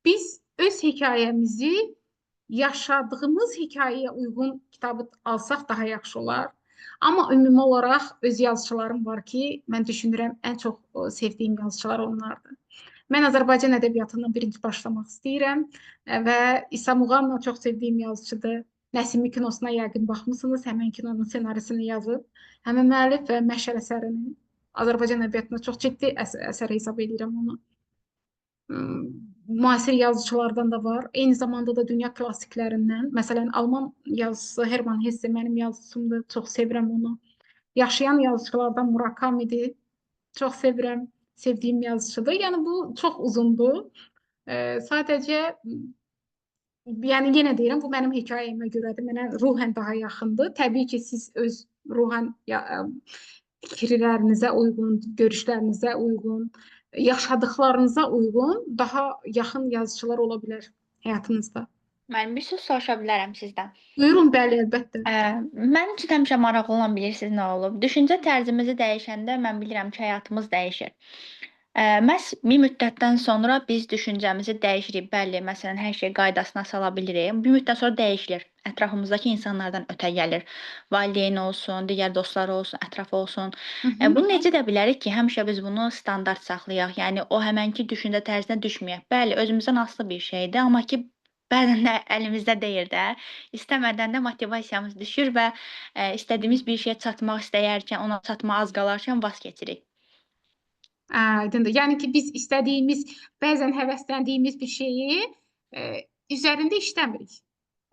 biz öz hekayəmizi yaşadığımız hekayəyə uyğun kitabı alsaq daha yaxşı olar. Amma ümumi olaraq öz yazıçılarım var ki, mən düşünürəm ən çox sevdiyim yazıçılar onlardır. Mən Azərbaycan ədəbiyyatından birinci başlamaq istəyirəm və İsa Muğamla çox sevdiyim yazıçıdır. Nəsimi kinosuna yəqin baxmısınız, həmən kinonun ssenarisini yazıb, həmən müəllif və Məşəl əsərini Azərbaycan ədəbiyyatında çox ciddi əsər hesab edirəm onu. Müasir yazıçılardan da var. Eyni zamanda da dünya klassiklərindən. Məsələn, Alman yazıçısı Hermann Hesse mənim yazıçımdır. Çox sevirəm onu. Yaşayan yazıçılardan Murakami'dir. Çox sevirəm. Sevdiyim yazıçıdır. Yəni bu çox uzundur. Sadəcə yəni yenə deyirəm, bu mənim hekayəmə görədir. Mənə ruhən daha yaxındır. Təbii ki, siz öz ruhən fikirlərinizə uyğun, görüşlərinizə uyğun, yaşadıklarınıza uyğun daha yaxın yazıçılar ola bilər həyatınızda. Mən bir söz soruşa bilərəm sizdən. Buyurun, bəli, əlbəttə. Mənim üçün həmişə maraqlı olan bilirsiniz nə olub? Düşüncə tərzimizi dəyişəndə mən bilirəm ki, həyatımız dəyişir. Məhz bir müddətdən sonra biz düşüncəmizi dəyişirik. Bəli, məsələn, hər şey qaydasına sala bilirik. Bir müddət sonra dəyişilir. ətrafımızdakı insanlardan ötə gəlir. Valideyn olsun, digər dostlar olsun, ətraf olsun. Hı hı. Bunu necə edə bilərik ki, həmişə biz bunu standart saxlayaq? Yəni o həmənki düşüncə tərzinə düşməyək. Bəli, özümüzdən asılı bir şeydir, amma ki bəzən də əlimizdə deyil də. İstəmədən də motivasiyamız düşür və istədiyimiz bir şeyə çatmaq istəyərkən, ona çatmağa az qalarkən vaz keçirik. Aydındır. Yəni ki, biz istədiyimiz, bəzən həvəsləndiyimiz bir şeyi üzərində işləmirik.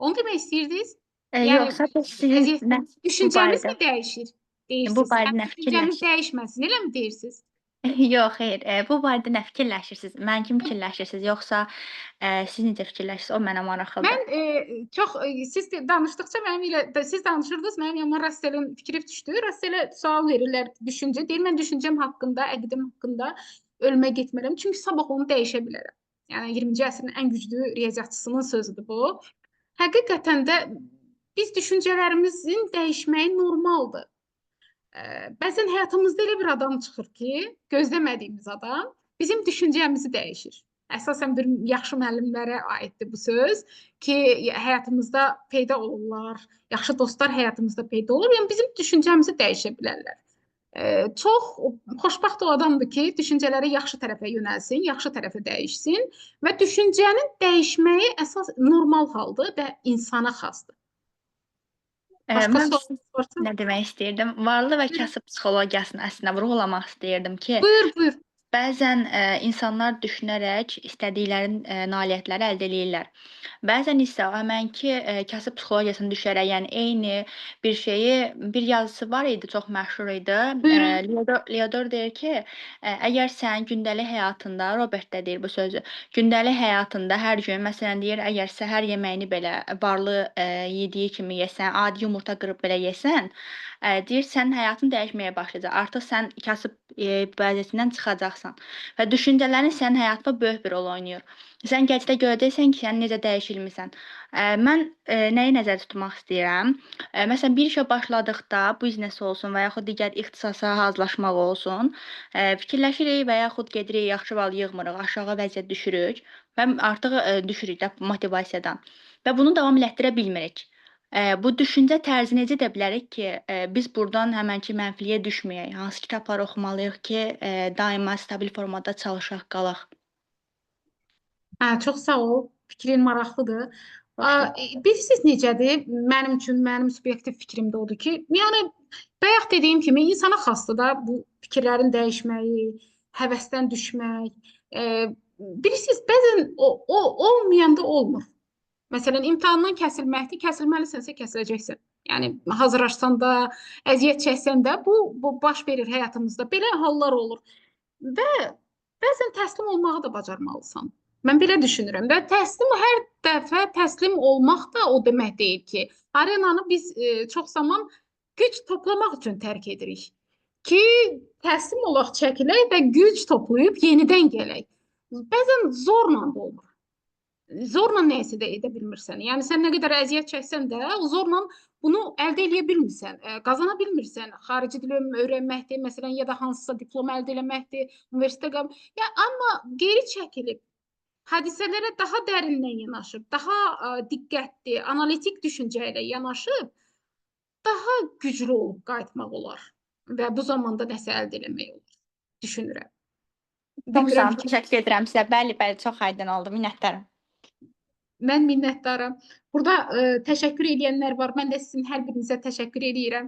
Onu demək istəyirdiniz? Yəni Yox, sadəcə sizin əziyyət nə bu düşüncəmiz barədə mi dəyişir bu deyirsiniz? barədə Yəni nə düşüncəmiz fikirləşirsiniz? dəyişməsin, eləmi deyirsiniz? Yox, xeyr. Bu barədə nə fikirləşirsiniz? Mən kimi fikirləşirsiniz, yoxsa siz necə fikirləşirsiniz? O mənə maraqlıdır. Mən çox siz danışdıqca mənim ilə siz danışırdınız, mənim yanıma Rasselin fikri düşdü. Rasselə sual verirlər düşüncə. Deyir mən düşüncəm haqqında, əqidim haqqında ölümə getmərəm. Çünki sabah onu dəyişə bilərəm. Yəni 20-ci əsrin ən güclü riyaziyyatçısının sözüdür bu. Həqiqətən də biz düşüncələrimizin dəyişməyi normaldır. Bəzən həyatımızda elə bir adam çıxır ki, gözləmədiyimiz adam bizim düşüncəmizi dəyişir. Əsasən bir yaxşı müəllimlərə aiddir bu söz ki, həyatımızda peyda olurlar, yaxşı dostlar həyatımızda peyda olur. Yəni bizim düşüncəmizi dəyişə bilərlər. Çox xoşbəxt o adamdır ki, düşüncələri yaxşı tərəfə yönəlsin, yaxşı tərəfə dəyişsin və düşüncənin dəyişməyi əsas normal haldır və insana xasdır. Başqa Mən sualınız varsa? nə demək istəyirdim? Varlı və Buyurun. kasıb psixologiyasını əslində vurğulamaq istəyirdim ki, Buyur, buyur. bəzən insanlar düşünərək istədikləri nailiyyətləri əldə eləyirlər. Bəzən isə o həmənki kasıb psixologiyasına düşərək, yəni eyni bir şeyi, bir yazısı var idi, çox məşhur idi. Buyurun. Leodor deyir ki, əgər sən gündəlik həyatında, Robert də deyir bu sözü, gündəlik həyatında hər gün, məsələn deyir, əgər səhər yeməyini belə varlı yediyi kimi yesən, adi yumurta qırıb belə yesən, deyir, sənin həyatın dəyişməyə başlayacaq. Artıq sən kasıb vəziyyətindən çıxacaqsan və düşüncələrin sənin həyatında böyük bir rol oynayır. Sən gələcəkdə görəcəksən ki, sən necə dəyişilmisən. Mən nəyi nəzərdə tutmaq istəyirəm? Məsələn, bir işə başladıqda, biznes olsun və yaxud digər ixtisasa hazırlaşmaq olsun, fikirləşirik və yaxud gedirik, yaxşı bal yığmırıq, aşağı vəziyyət düşürük və artıq düşürük də motivasiyadan və bunu davam elətdirə bilmirik. Bu düşüncə tərzi necə edə bilərik ki, biz buradan həmənki mənfiliyə düşməyək? Hansı kitabları oxumalıyıq ki, daima stabil formada çalışaq, qalaq? Hə, çox sağ ol. Fikrin maraqlıdır. Bilirsiniz necədir? Mənim üçün, mənim subyektiv fikrim də odur ki, yəni bayaq dediyim kimi insana xasdır da bu fikirlərin dəyişməyi, həvəsdən düşmək. Bilirsiniz, bəzən o olmayanda olmur. Məsələn, imtahandan kəsilməkdir, kəsilməlisənsə kəsiləcəksən. Yəni hazırlaşsan da, əziyyət çəksən də bu baş verir həyatımızda. Belə hallar olur. Və bəzən təslim olmağı da bacarmalısan. Mən belə düşünürəm və təslim hər dəfə təslim olmaq da o demək deyil ki, arenanı biz çox zaman güc toplamaq üçün tərk edirik. Ki, təslim olaq, çəkilək və güc toplayıb yenidən gələk. Bəzən zorla da olmur. Zorla nəyisə də edə bilmirsən. Yəni sən nə qədər əziyyət çəksən də, zorla bunu əldə eləyə bilmirsən, qazana bilmirsən. Xarici dil öyrənməkdir, məsələn, ya da hansısa diplom əldə eləməkdir, universitetə qəbul. Ya amma geri çəkilib hadisələrə daha dərindən yanaşıb, daha diqqətli, analitik düşüncə ilə yanaşıb, daha güclü olub qayıtmaq olar və bu zamanda nəsə əldə eləmək olar, düşünürəm. Çox sağ olun, təşəkkür edirəm sizə. Bəli, bəli, çox aydın oldu. Minnətdaram. Mən minnətdaram. Burada təşəkkür eləyənlər var. Mən də sizin hər birinizə təşəkkür eləyirəm.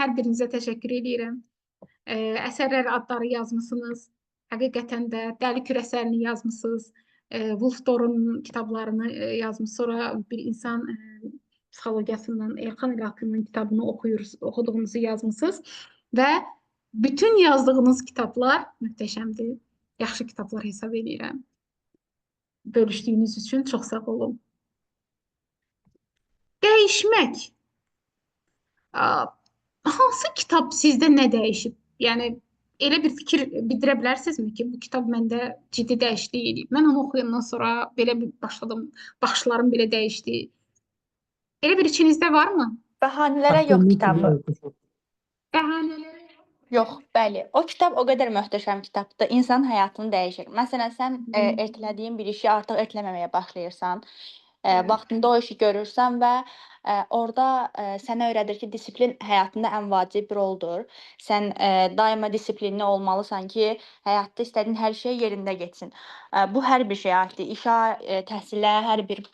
Hər birinizə təşəkkür eləyirəm. Əsərlər adları yazmısınız. Həqiqətən də Dəli Kür əsərini yazmısınız. Wolf Dor'un kitablarını yazmış. Sonra bir insan psixologiyasından Elxan İlaqlının kitabını oxuduğunuzu yazmısınız. Və bütün yazdığınız kitablar möhtəşəmdir. Yaxşı kitablar hesab eləyirəm. Bölüşdüyünüz üçün çox sağ olun. Dəyişmək. Hansı kitab sizdə nə dəyişib? Yəni elə bir fikir bildirə bilərsinizmi ki, bu kitab məndə ciddi dəyişiklik eləyib. Mən onu oxuyandan sonra belə bir başladım, baxışlarım belə dəyişdi. Elə bir içinizdə varmı? Bəhanələrə yox kitabı. Bəhanələrə yox, bəli. O kitab o qədər möhtəşəm kitabdır. İnsanın həyatını dəyişir. Məsələn, sən ertələdiyin bir işi artıq ertələməməyə başlayırsan. Vaxtında o işi görürsən və orada sənə öyrədir ki, disiplin həyatında ən vacib roldur. Sən daima disiplinli olmalısan ki, həyatda istədiyin hər şey yerində getsin. Bu hər bir şeyə aiddir. İşə, təhsilə, hər bir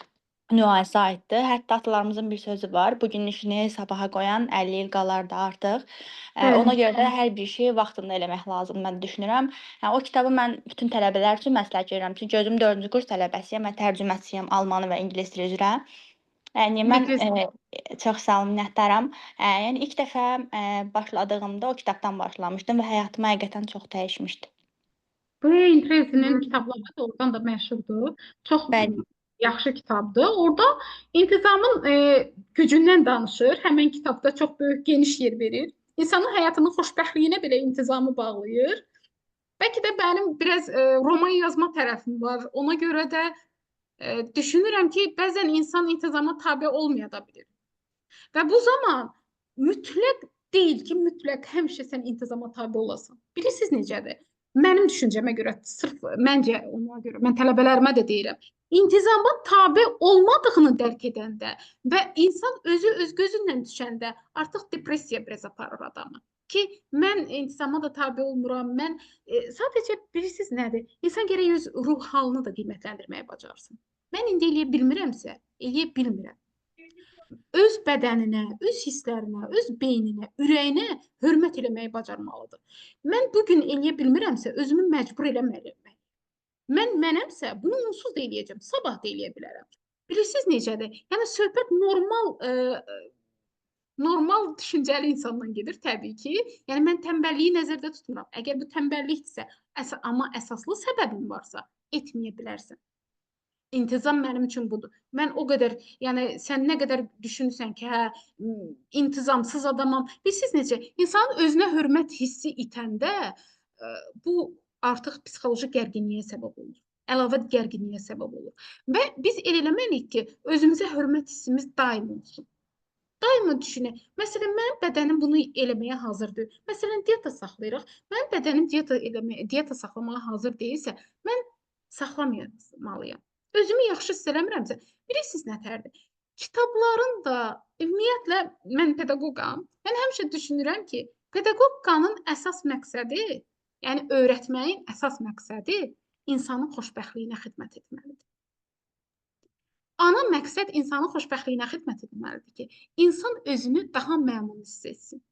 nüansa aiddir. Hətta atalarımızın bir sözü var. Bugünün işini sabaha qoyan 50 il qalar da artıq. Ona görə də hər bir şeyi vaxtında eləmək lazımdır, mən düşünürəm. Yəni o kitabı mən bütün tələbələr üçün məsləhət görürəm. Çünki özüm 4-cü kurs tələbəsiyəm və tərcüməçiyəm almanı və ingilis dili üzrə. Yəni mən çox sağ olun, minnətdaram. Yəni ilk dəfə başladığımda o kitabdan başlamışdım və həyatım həqiqətən çox dəyişmişdi. Brian Tracy'nin kitabları da oradan da məşhurdur. Çox Bəli. Yaxşı kitabdır. Orada intizamın gücündən danışır. Həmin kitabda çox böyük geniş yer verir. İnsanın həyatının xoşbəxtliyinə belə intizamı bağlayır. Bəlkə də mənim biraz roman yazma tərəfim var. Ona görə də düşünürəm ki, bəzən insan intizama tabe olmaya da bilir. Və bu zaman mütləq deyil ki, mütləq həmişə sən intizama tabe olasan. Bilirsiniz necədir? Mənim düşüncəmə görə, sırf məncə ona görə, mən tələbələrimə də deyirəm. İntizama tabe olmadığını dərk edəndə və insan özü öz gözündən düşəndə artıq depressiya biraz aparır adamı. Ki, mən intizama da tabe olmuram, mən sadəcə bilirsiniz nədir? İnsan gərək öz ruh halını da qiymətləndirməyi bacarsın. Mən indi eləyə bilmirəmsə, eləyə bilmirəm. Öz bədəninə, öz hisslərinə, öz beyninə, ürəyinə hörmət eləməyi bacarmalıdır. Mən bugün eləyə bilmirəmsə, özümü məcbur eləməliyəm. Mən mənəmsə, bunu onsuz da eləyəcəm, sabah da eləyə bilərəm. Bilirsiniz necədir? Yəni söhbət normal düşüncəli insandan gedir təbii ki. Yəni mən tənbəlliyi nəzərdə tutmuram. Əgər bu tənbəllikdirsə, amma əsaslı səbəbin varsa, etməyə bilərsən. İntizam mənim üçün budur. Mən o qədər, yəni sən nə qədər düşünürsən ki, hə, intizamsız adamam. Bilirsiniz necə? İnsanın özünə hörmət hissi itəndə bu artıq psixoloji gərginliyə səbəb olur. Əlavə gərginliyə səbəb olur. Və biz elə eləməliyik ki, özümüzə hörmət hissimiz daim olsun. Daima düşünək. Məsələn, mənim bədənim bunu eləməyə hazır deyil. Məsələn, dieta saxlayırıq. Mənim bədən dieta saxlamağa hazır deyilsə, mən saxlamalıyam. Özümü yaxşı hiss eləmirəmsə, bilirsiniz nətərdir? Kitabların da, ümumiyyətlə, mən pedaqoqam. Mən həmişə düşünürəm ki, pedaqoqanın əsas məqsədi, yəni öyrətməyin əsas məqsədi insanın xoşbəxtliyinə xidmət etməlidir. Ana məqsəd insanın xoşbəxtliyinə xidmət etməlidir ki, insan özünü daha məmnun hiss etsin.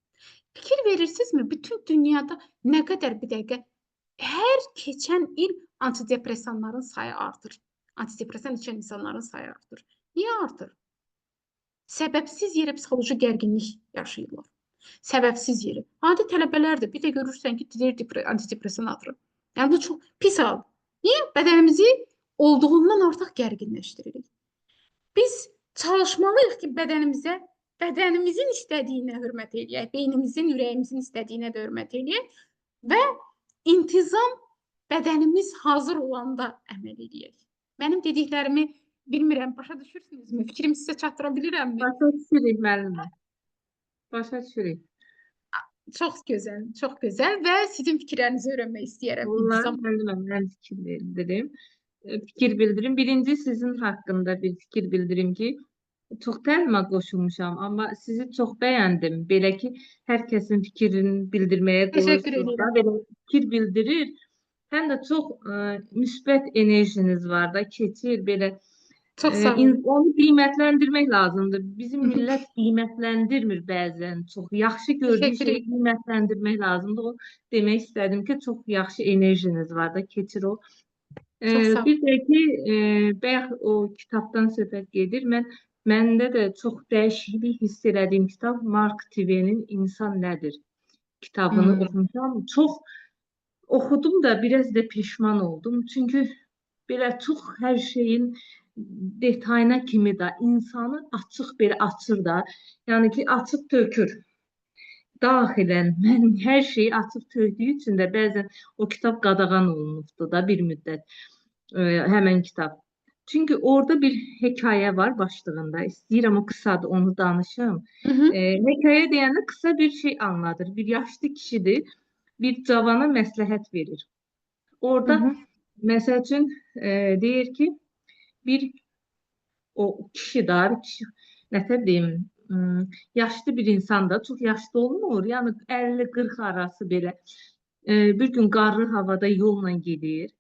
Fikir verirsinizmi? Bütün dünyada nə qədər bir dəqiqə hər keçən il antidepresanların sayı artır. Antidepresan içən insanların sayı artır. Niyə artır? Səbəbsiz yerə psixoloji gərginlik yaşayırlar. Səbəbsiz yerə. Adi tələbələrdir. Bir də görürsən ki, deyir antidepresan atır. Yəni bu çox pis hal. Niyə? Bədənimizi olduğundan artıq gərginləşdiririk. Biz çalışmalıyıq ki, bədənimizə, bədənimizin istədiyinə hörmət eləyək, beynimizin, ürəyimizin istədiyinə də hörmət eləyək və intizam bədənimiz hazır olanda əməl eləyək. Mənim dediklərimi bilmirəm, başa düşürsünüzmü? Fikrimi sizə çatdıra bilirəmmi? Başa düşürük müəllimə. Başa düşürük. Çox gözəl, çox gözəl və sizin fikirlərinizi öyrənmək istəyirəm. Bunlar müəllimə, mən fikir bildirim. Fikir bildirim. Birinci sizin haqqında bir fikir bildirim ki, çox təlimə qoşulmuşam, amma sizi çox bəyəndim. Belə ki, hər kəsin fikrini bildirməyə qoyursunuz da, belə fikir bildirir. Həm də çox müsbət enerjiniz var da, keçir belə. Çox sağ olun. Onu qiymətləndirmək lazımdır. Bizim millət qiymətləndirmir bəzən. Çox yaxşı gördüyü şeyi qiymətləndirmək lazımdır. O demək istədim ki, çox yaxşı enerjiniz var da, keçir o. Bir də ki, bayaq o kitabdan söhbət gedir. Məndə də çox dəyişiklik hiss elədiyim kitab Mark Twain'in İnsan Nədir kitabını oxumuşam. Çox oxudum da biraz da peşman oldum. Çünki belə çox hər şeyin detayına kimi də insanı açıq belə açır da, yəni ki, açıq tökür. Daxilən mən hər şeyi açıq tökdüyü üçün də bəzən o kitab qadağan olunubdu da bir müddət, həmən kitab. Çünki orada bir hekayə var başlığında. İstəyirəm o qısadır, onu danışım. Hekayə deyəndə qısa bir şey anladır. Bir yaşlı kişidir, bir cavana məsləhət verir. Orada məsəl üçün deyir ki, bir O kişi də, kişi nətər deyim, yaşlı bir insan da, çox yaşlı olmur. Yəni 50-40 arası belə. Bir gün qarlı havada yolla gedir.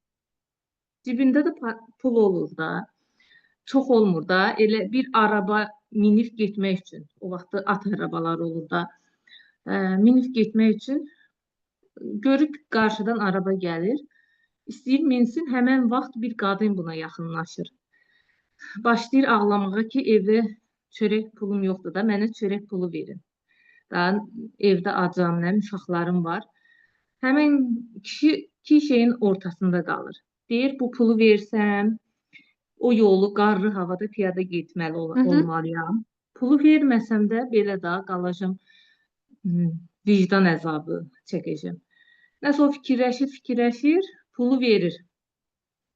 Cibində də pul olur da. Çox olmur da. Elə bir araba minib getmək üçün. O vaxtda at arabaları olur da. Minib getmək üçün görür ki, qarşıdan araba gəlir. İstəyir minsin, həmən vaxt bir qadın buna yaxınlaşır. Başlayır ağlamağa ki, evdə çörək pulum yoxdur da, mənə çörək pulu verin. Da, evdə acam, nə uşaqlarım var. Həmən kişi iki şeyin ortasında qalır. Deyir, bu pulu versəm, o yolu qarlı havada piyada getməli olmalıyam. Pulu verməsəm də belə də qalacam, vicdan əzabı çəkəcəm. Nəsə o fikirləşir, fikirləşir, pulu verir.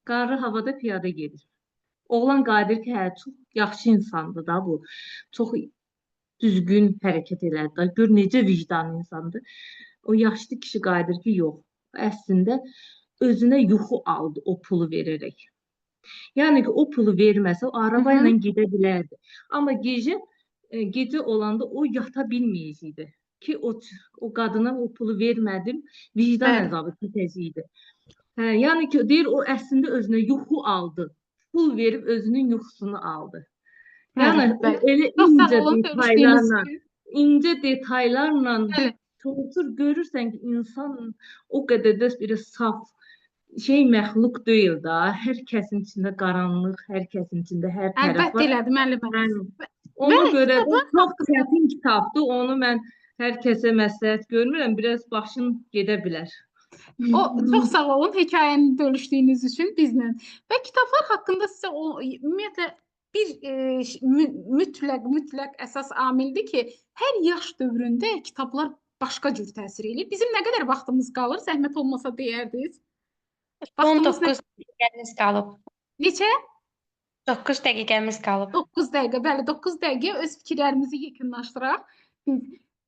Qarlı havada piyada gedir. Oğlan qayıdır ki, hə, çox yaxşı insandır da bu. Çox düzgün hərəkət elədi da. Gör necə vicdanlı insandır. O yaşlı kişi qayıdır ki, yox. Əslində özünə yuxu aldı o pulu verərək. Yəni ki, o pulu verməsə o araba ilə gedə bilərdi. Amma gecə olanda o yata bilməyəcəkdi ki, o qadına o pulu vermədim, vicdan əzabı çəkəcəkdi. Hə, yəni ki, deyir o əslində özünə yuxu aldı. Pul verib özünün yuxusunu aldı. Yəni elə incə detaylarla, çalışır görürsən ki, insan o qədər də bir saf şey məxluq deyil da. Hər kəsin içində qaranlıq, hər kəsin içində hər tərəf var. Əlbəttə elədir, müəllimə. Yəni, ona görə də çox çətin kitabdır. Onu mən hər kəsə məsləhət görmürəm. Biraz başın gedə bilər. O, çox sağ olun hekayəni bölüşdüyünüz üçün bizlə. Və kitablar haqqında sizə ümumiyyətlə bir mütləq əsas amildir ki, hər yaş dövründə kitablar başqa cür təsir eləyir. Bizim nə qədər vaxtımız qalır? Zəhmət olmasa deyərdiniz. 19 dəqiqəmiz qalıb. Neçə? 9 dəqiqəmiz qalıb. 9 dəqiqə, bəli, 9 dəqiqə öz fikirlərimizi yekunlaşdıraq.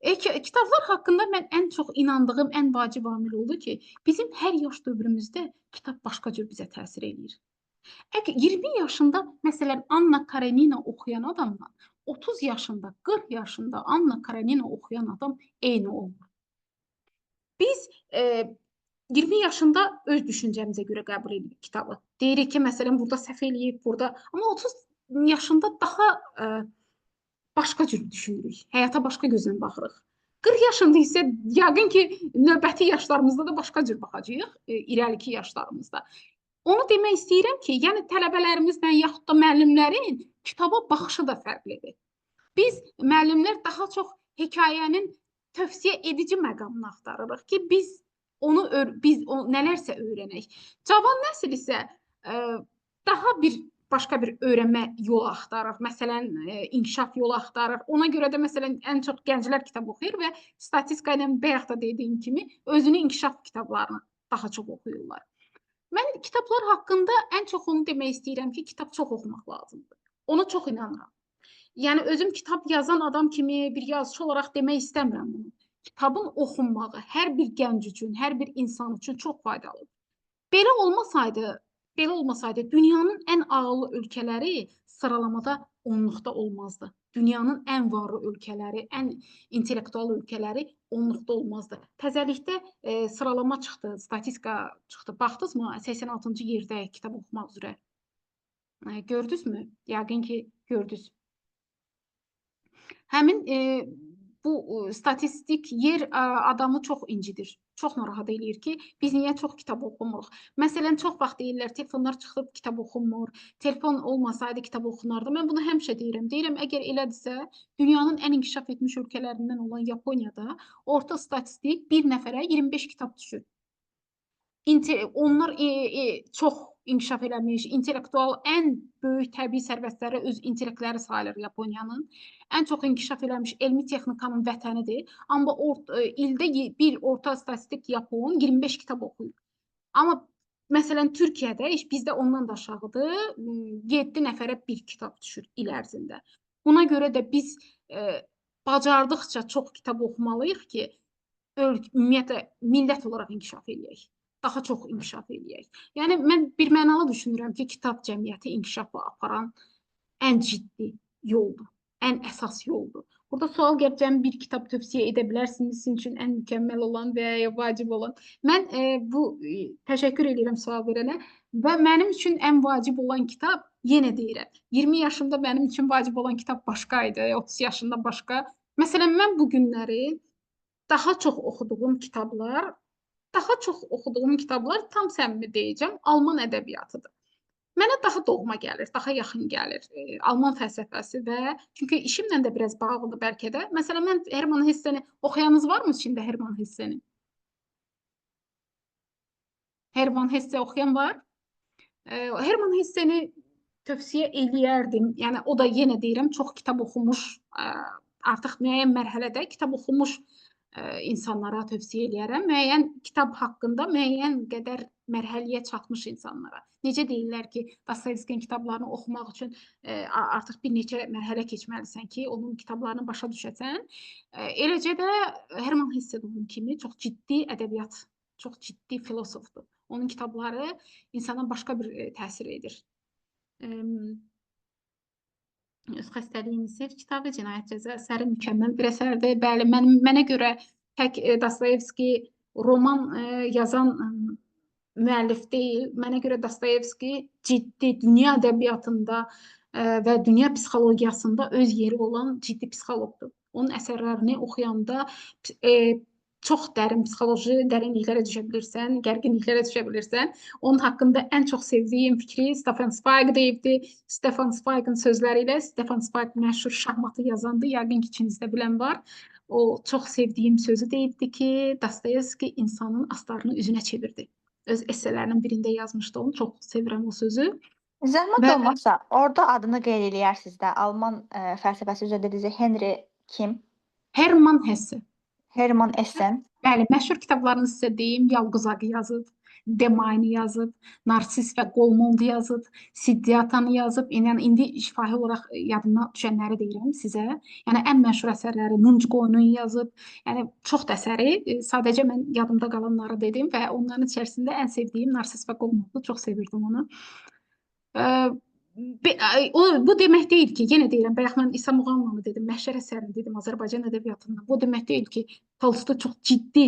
Kitablar haqqında mən ən çox inandığım ən vacib amil oldu ki, bizim hər yaş dövrümüzdə kitab başqa cür bizə təsir eləyir. Əgər 20 yaşında, məsələn, Anna Karenina oxuyan adamla 30 yaşında, 40 yaşında Anna Karenina oxuyan adam eyni olmur. Biz 20 yaşında öz düşüncəmizə görə qəbul edirik kitabı. Deyirik ki, məsələn, burada səhv eləyib, burada. Amma 30 yaşında daha başqa cür düşünürük. Həyata başqa gözlə baxırıq. 40 yaşında isə yəqin ki, növbəti yaşlarımızda da başqa cür baxacağıq, irəliki yaşlarımızda. Onu demək istəyirəm ki, yəni tələbələrimizlə yaxud da müəllimlərin kitaba baxışı da fərqlidir. Biz müəllimlər daha çox hekayənin tövsiyə edici məqamını axtarırıq ki, biz onu nələrsə öyrənək. Cavan nəsil isə daha bir başqa bir öyrənmə yolu axtarır. Məsələn, inkişaf yolu axtarır. Ona görə də məsələn ən çox gənclər kitab oxuyur və statistika ilə bayaq da dediyim kimi özünü inkişaf kitablarını daha çox oxuyurlar. Mən kitablar haqqında ən çox onu demək istəyirəm ki, kitab çox oxumaq lazımdır. Ona çox inanıram. Yəni özüm kitab yazan adam kimi bir yazıçı olaraq demək istəmirəm bunu. Kitabın oxunmağı hər bir gənc üçün, hər bir insan üçün çox faydalıdır. Belə olmasaydı dünyanın ən ağıllı ölkələri sıralamada onluqda olmazdı. Dünyanın ən varlı ölkələri, ən intellektual ölkələri onluqda olmazdı. Təzəlikdə sıralama çıxdı, statistika çıxdı. Baxdınızmı? 86-cı yerdə kitab oxumaq üzrə. Gördünüzmü? Yəqin ki, gördünüz. Həmin bu statistik yer adamı çox incidir. Çox narahat eləyir ki, biz niyə çox kitab oxumuruq? Məsələn, çox vaxt deyirlər, telefonlar çıxıb kitab oxunmur, telefon olmasaydı kitab oxunardı. Mən bunu həmişə deyirəm. Deyirəm, əgər elədirsə, dünyanın ən inkişaf etmiş ölkələrindən olan Yaponiyada orta statistik bir nəfərə 25 kitab düşür. Onlar çox inkişaf eləmiş, intellektual ən böyük təbii sərvətləri öz intellektləri sayılır Yaponiyanın. Ən çox inkişaf eləmiş elmi texnikanın vətənidir. Amma ildə bir orta statistik Yapon 25 kitab oxuyur. Amma məsələn Türkiyədə iş bizdə ondan da aşağıdır. 7 nəfərə bir kitab düşür il ərzində. Buna görə də biz bacardıqca çox kitab oxumalıyıq ki, ümumiyyətlə millət olaraq inkişaf eləyək. Daha çox inkişaf eləyək. Yəni mən bir mənalı düşünürəm ki, kitab cəmiyyəti inkişafa aparan Ən ciddi yoldur, ən əsas yoldur. Burada sual gəlib cəmi bir kitab tövsiyə edə bilərsiniz sizin üçün ən mükəmməl olan və ya vacib olan. Mən təşəkkür edirəm sual verənə və mənim üçün ən vacib olan kitab, yenə deyirəm, 20 yaşımda mənim üçün vacib olan kitab başqa idi, 30 yaşında başqa. Məsələn, mən bu günləri daha çox oxuduğum kitablar, tam səmimi deyəcəm, Alman ədəbiyyatıdır. Mənə daha doğma gəlir, daha yaxın gəlir Alman fəlsəfəsi və çünki işimlə də biraz bağlıdır bəlkə də. Məsələn, mən Hermann Hesseni oxuyanınız varmı içində Hermann Hesseni? Hermann Hesse oxuyan var? Hermann Hesseni tövsiyə eləyərdim. Yəni o da yenə deyirəm, çox kitab oxumuş, artıq müəyyən mərhələdə kitab oxumuş insanlara tövsiyə eləyərəm. Müəyyən kitab haqqında müəyyən qədər mərhələyə çatmış insanlara. Necə deyirlər ki, Dostoyevskinin kitablarını oxumaq üçün artıq bir neçə mərhələ keçməlisən ki, onun kitablarını başa düşəsən. Eləcə də Hermann Hesse də onun kimi çox ciddi ədəbiyyat, çox ciddi filosofdur. Onun kitabları insana başqa bir təsir edir. Öz xəstəliyini sev kitabı, Cinayət Cəza əsəri mükəmməl bir əsərdir. Bəli, mənə görə tək Dostoyevski roman yazan müəllif deyil. Mənə görə Dostoyevski ciddi dünya ədəbiyyatında və dünya psixologiyasında öz yeri olan ciddi psixoloqdur. Onun əsərlərini oxuyanda çox dərin psixoloji dərinliklərə düşə bilirsən, gərginliklərə düşə bilirsən. Onun haqqında ən çox sevdiyim fikri Stefan Zweig deyibdi. Stefan Zweig'ın sözləri ilə, Stefan Zweig məşhur şahmatı yazandı, yəqin ki, içinizdə bilən var. O çox sevdiyim sözü deyibdi ki, Dostoyevski insanın astarını üzünə çevirdi. Öz esselərinin birində yazmışdı onu, çox sevirəm o sözü. Zəhmət olmazsa, orada adını qeyd eləyərsiniz də, Alman fəlsəfəsi üzrə dediniz, Henry kim? Hermann Hesse. Hermann Essen. Bəli, məşhur kitablarını sizə deyim. Yalquzaqı yazıb, Demaynı yazıb, Narsis və Golmondu yazıb, Siddhiyatanı yazıb. Yəni indi şifahi olaraq yadımdan düşənləri deyirəm sizə. Yəni ən məşhur əsərləri Mumcu Qoyununu yazıb. Yəni çox da əsəri, sadəcə mən yadımda qalanları dedim və onların içərisində ən sevdiyim Narsis və Golmondu, çox sevirdim onu. Bu demək deyil ki, yenə deyirəm, bayaq mən İsa Muğamlanı dedim, Məhşər əsərini dedim Azərbaycan ədəbiyyatından. Bu demək deyil ki, Tolstoy çox ciddi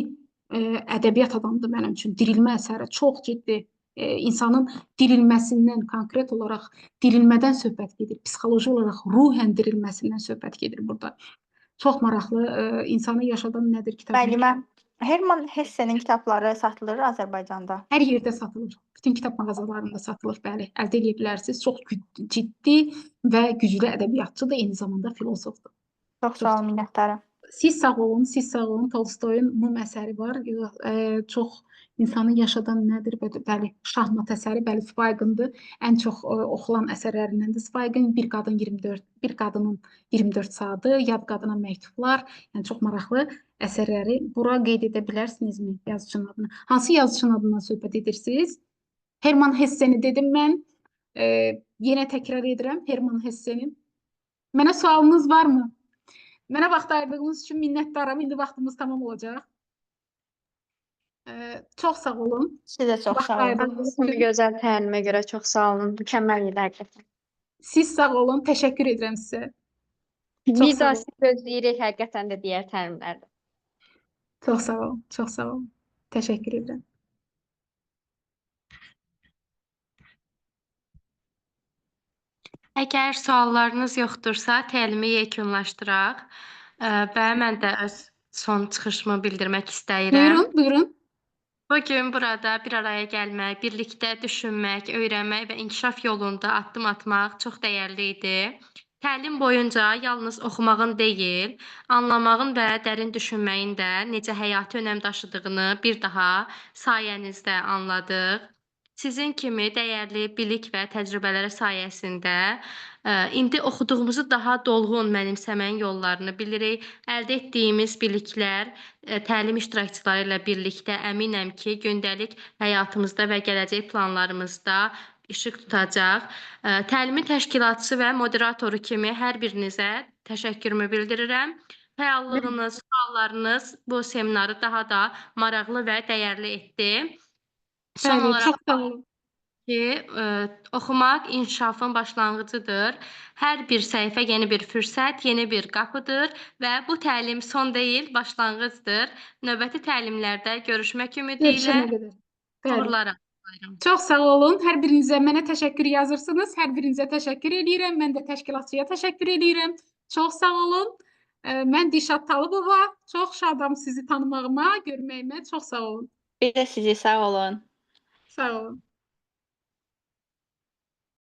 ədəbiyyat adamıdır mənim üçün. Dirilmə əsəri çox ciddi. İnsanın dirilməsindən, konkret olaraq dirilmədən söhbət gedir. Psixoloji olaraq ruhən dirilməsindən söhbət gedir burada. Çox maraqlı, insanı yaşadan nədir kitabı? Müəllimə, Hermann Hessenin kitabları satılır Azərbaycanda? Hər yerdə satılır. Bütün kitab mağazalarında satılır, bəli. Əldə edə bilərsiniz. Çox ciddi və güclü ədəbiyyatçıdır, eyni zamanda filosofdur. Çox sağ olun, minnətdarım. Siz sağ olun, siz sağ olun. Tolstoyun Mum əsəri var. Çox insanı yaşadan nədir? Bəli, şahmat əsəri, bəli, Zweig'ındır. Ən çox oxulan əsərlərindəndir. Zweig'ın bir qadın 24, bir qadının 24 saatı, Yad qadına məktublar, yəni çox maraqlı əsərləri. Bura qeyd edə bilərsinizmi yazıçının adını? Hansı yazıçının adından söhbət edirsiniz? Hermann Hesseni dedim mən. Yenə təkrar edirəm, Hermann Hesseni. Mənə sualınız varmı? Mənə vaxt ayırdığınız üçün minnətdaram. İndi vaxtımız tamam olacaq. Çox sağ olun. Sizə çox sağ olun. Gözəl təlimə görə çox sağ olun. Mükəmməl idi həqiqətən. Siz sağ olun. Təşəkkür edirəm sizə. Biz də sizi gözləyirik həqiqətən də digər təlimlərdə. Çox sağ olun. Çox sağ olun. Təşəkkür edirəm. Əgər suallarınız yoxdursa, təlimi yekunlaşdıraq və mən də öz son çıxışımı bildirmək istəyirəm. Buyurun, buyurun. Bugün burada bir araya gəlmək, birlikdə düşünmək, öyrənmək və inkişaf yolunda addım atmaq çox dəyərli idi. Təlim boyunca yalnız oxumağın deyil, anlamağın və dərin düşünməyin də necə həyati önəm daşıdığını bir daha sayənizdə anladıq. Sizin kimi dəyərli bilik və təcrübələrə sayəsində indi oxuduğumuzu daha dolğun mənimsəməyin yollarını bilirik. Əldə etdiyimiz biliklər təlim iştirakçıları ilə birlikdə əminəm ki, gündəlik həyatımızda və gələcək planlarımızda işıq tutacaq. Təlimin təşkilatçısı və moderatoru kimi hər birinizə təşəkkürümü bildirirəm. Fəallığınız, suallarınız bu seminarı daha da maraqlı və dəyərli etdi. Son Bəli, olaraq çox sağ olun. ki, oxumaq inkişafın başlanğıcıdır. Hər bir səhifə yeni bir fürsət, yeni bir qapıdır və bu təlim son deyil, başlanğıcdır. Növbəti təlimlərdə görüşmək ümidi ilə Görüşənə qədər. Bəli. uğurlar arzulayıram. Çox sağ olun. Hər birinizə mənə təşəkkür yazırsınız. Hər birinizə təşəkkür eləyirəm. Mən də təşkilatçıya təşəkkür eləyirəm. Çox sağ olun. Mən Dişad Talıbova. Çox şadam sizi tanımağıma, görməyimə. Çox sağ olun. Bir də sizi sağ olun. Sağ olun.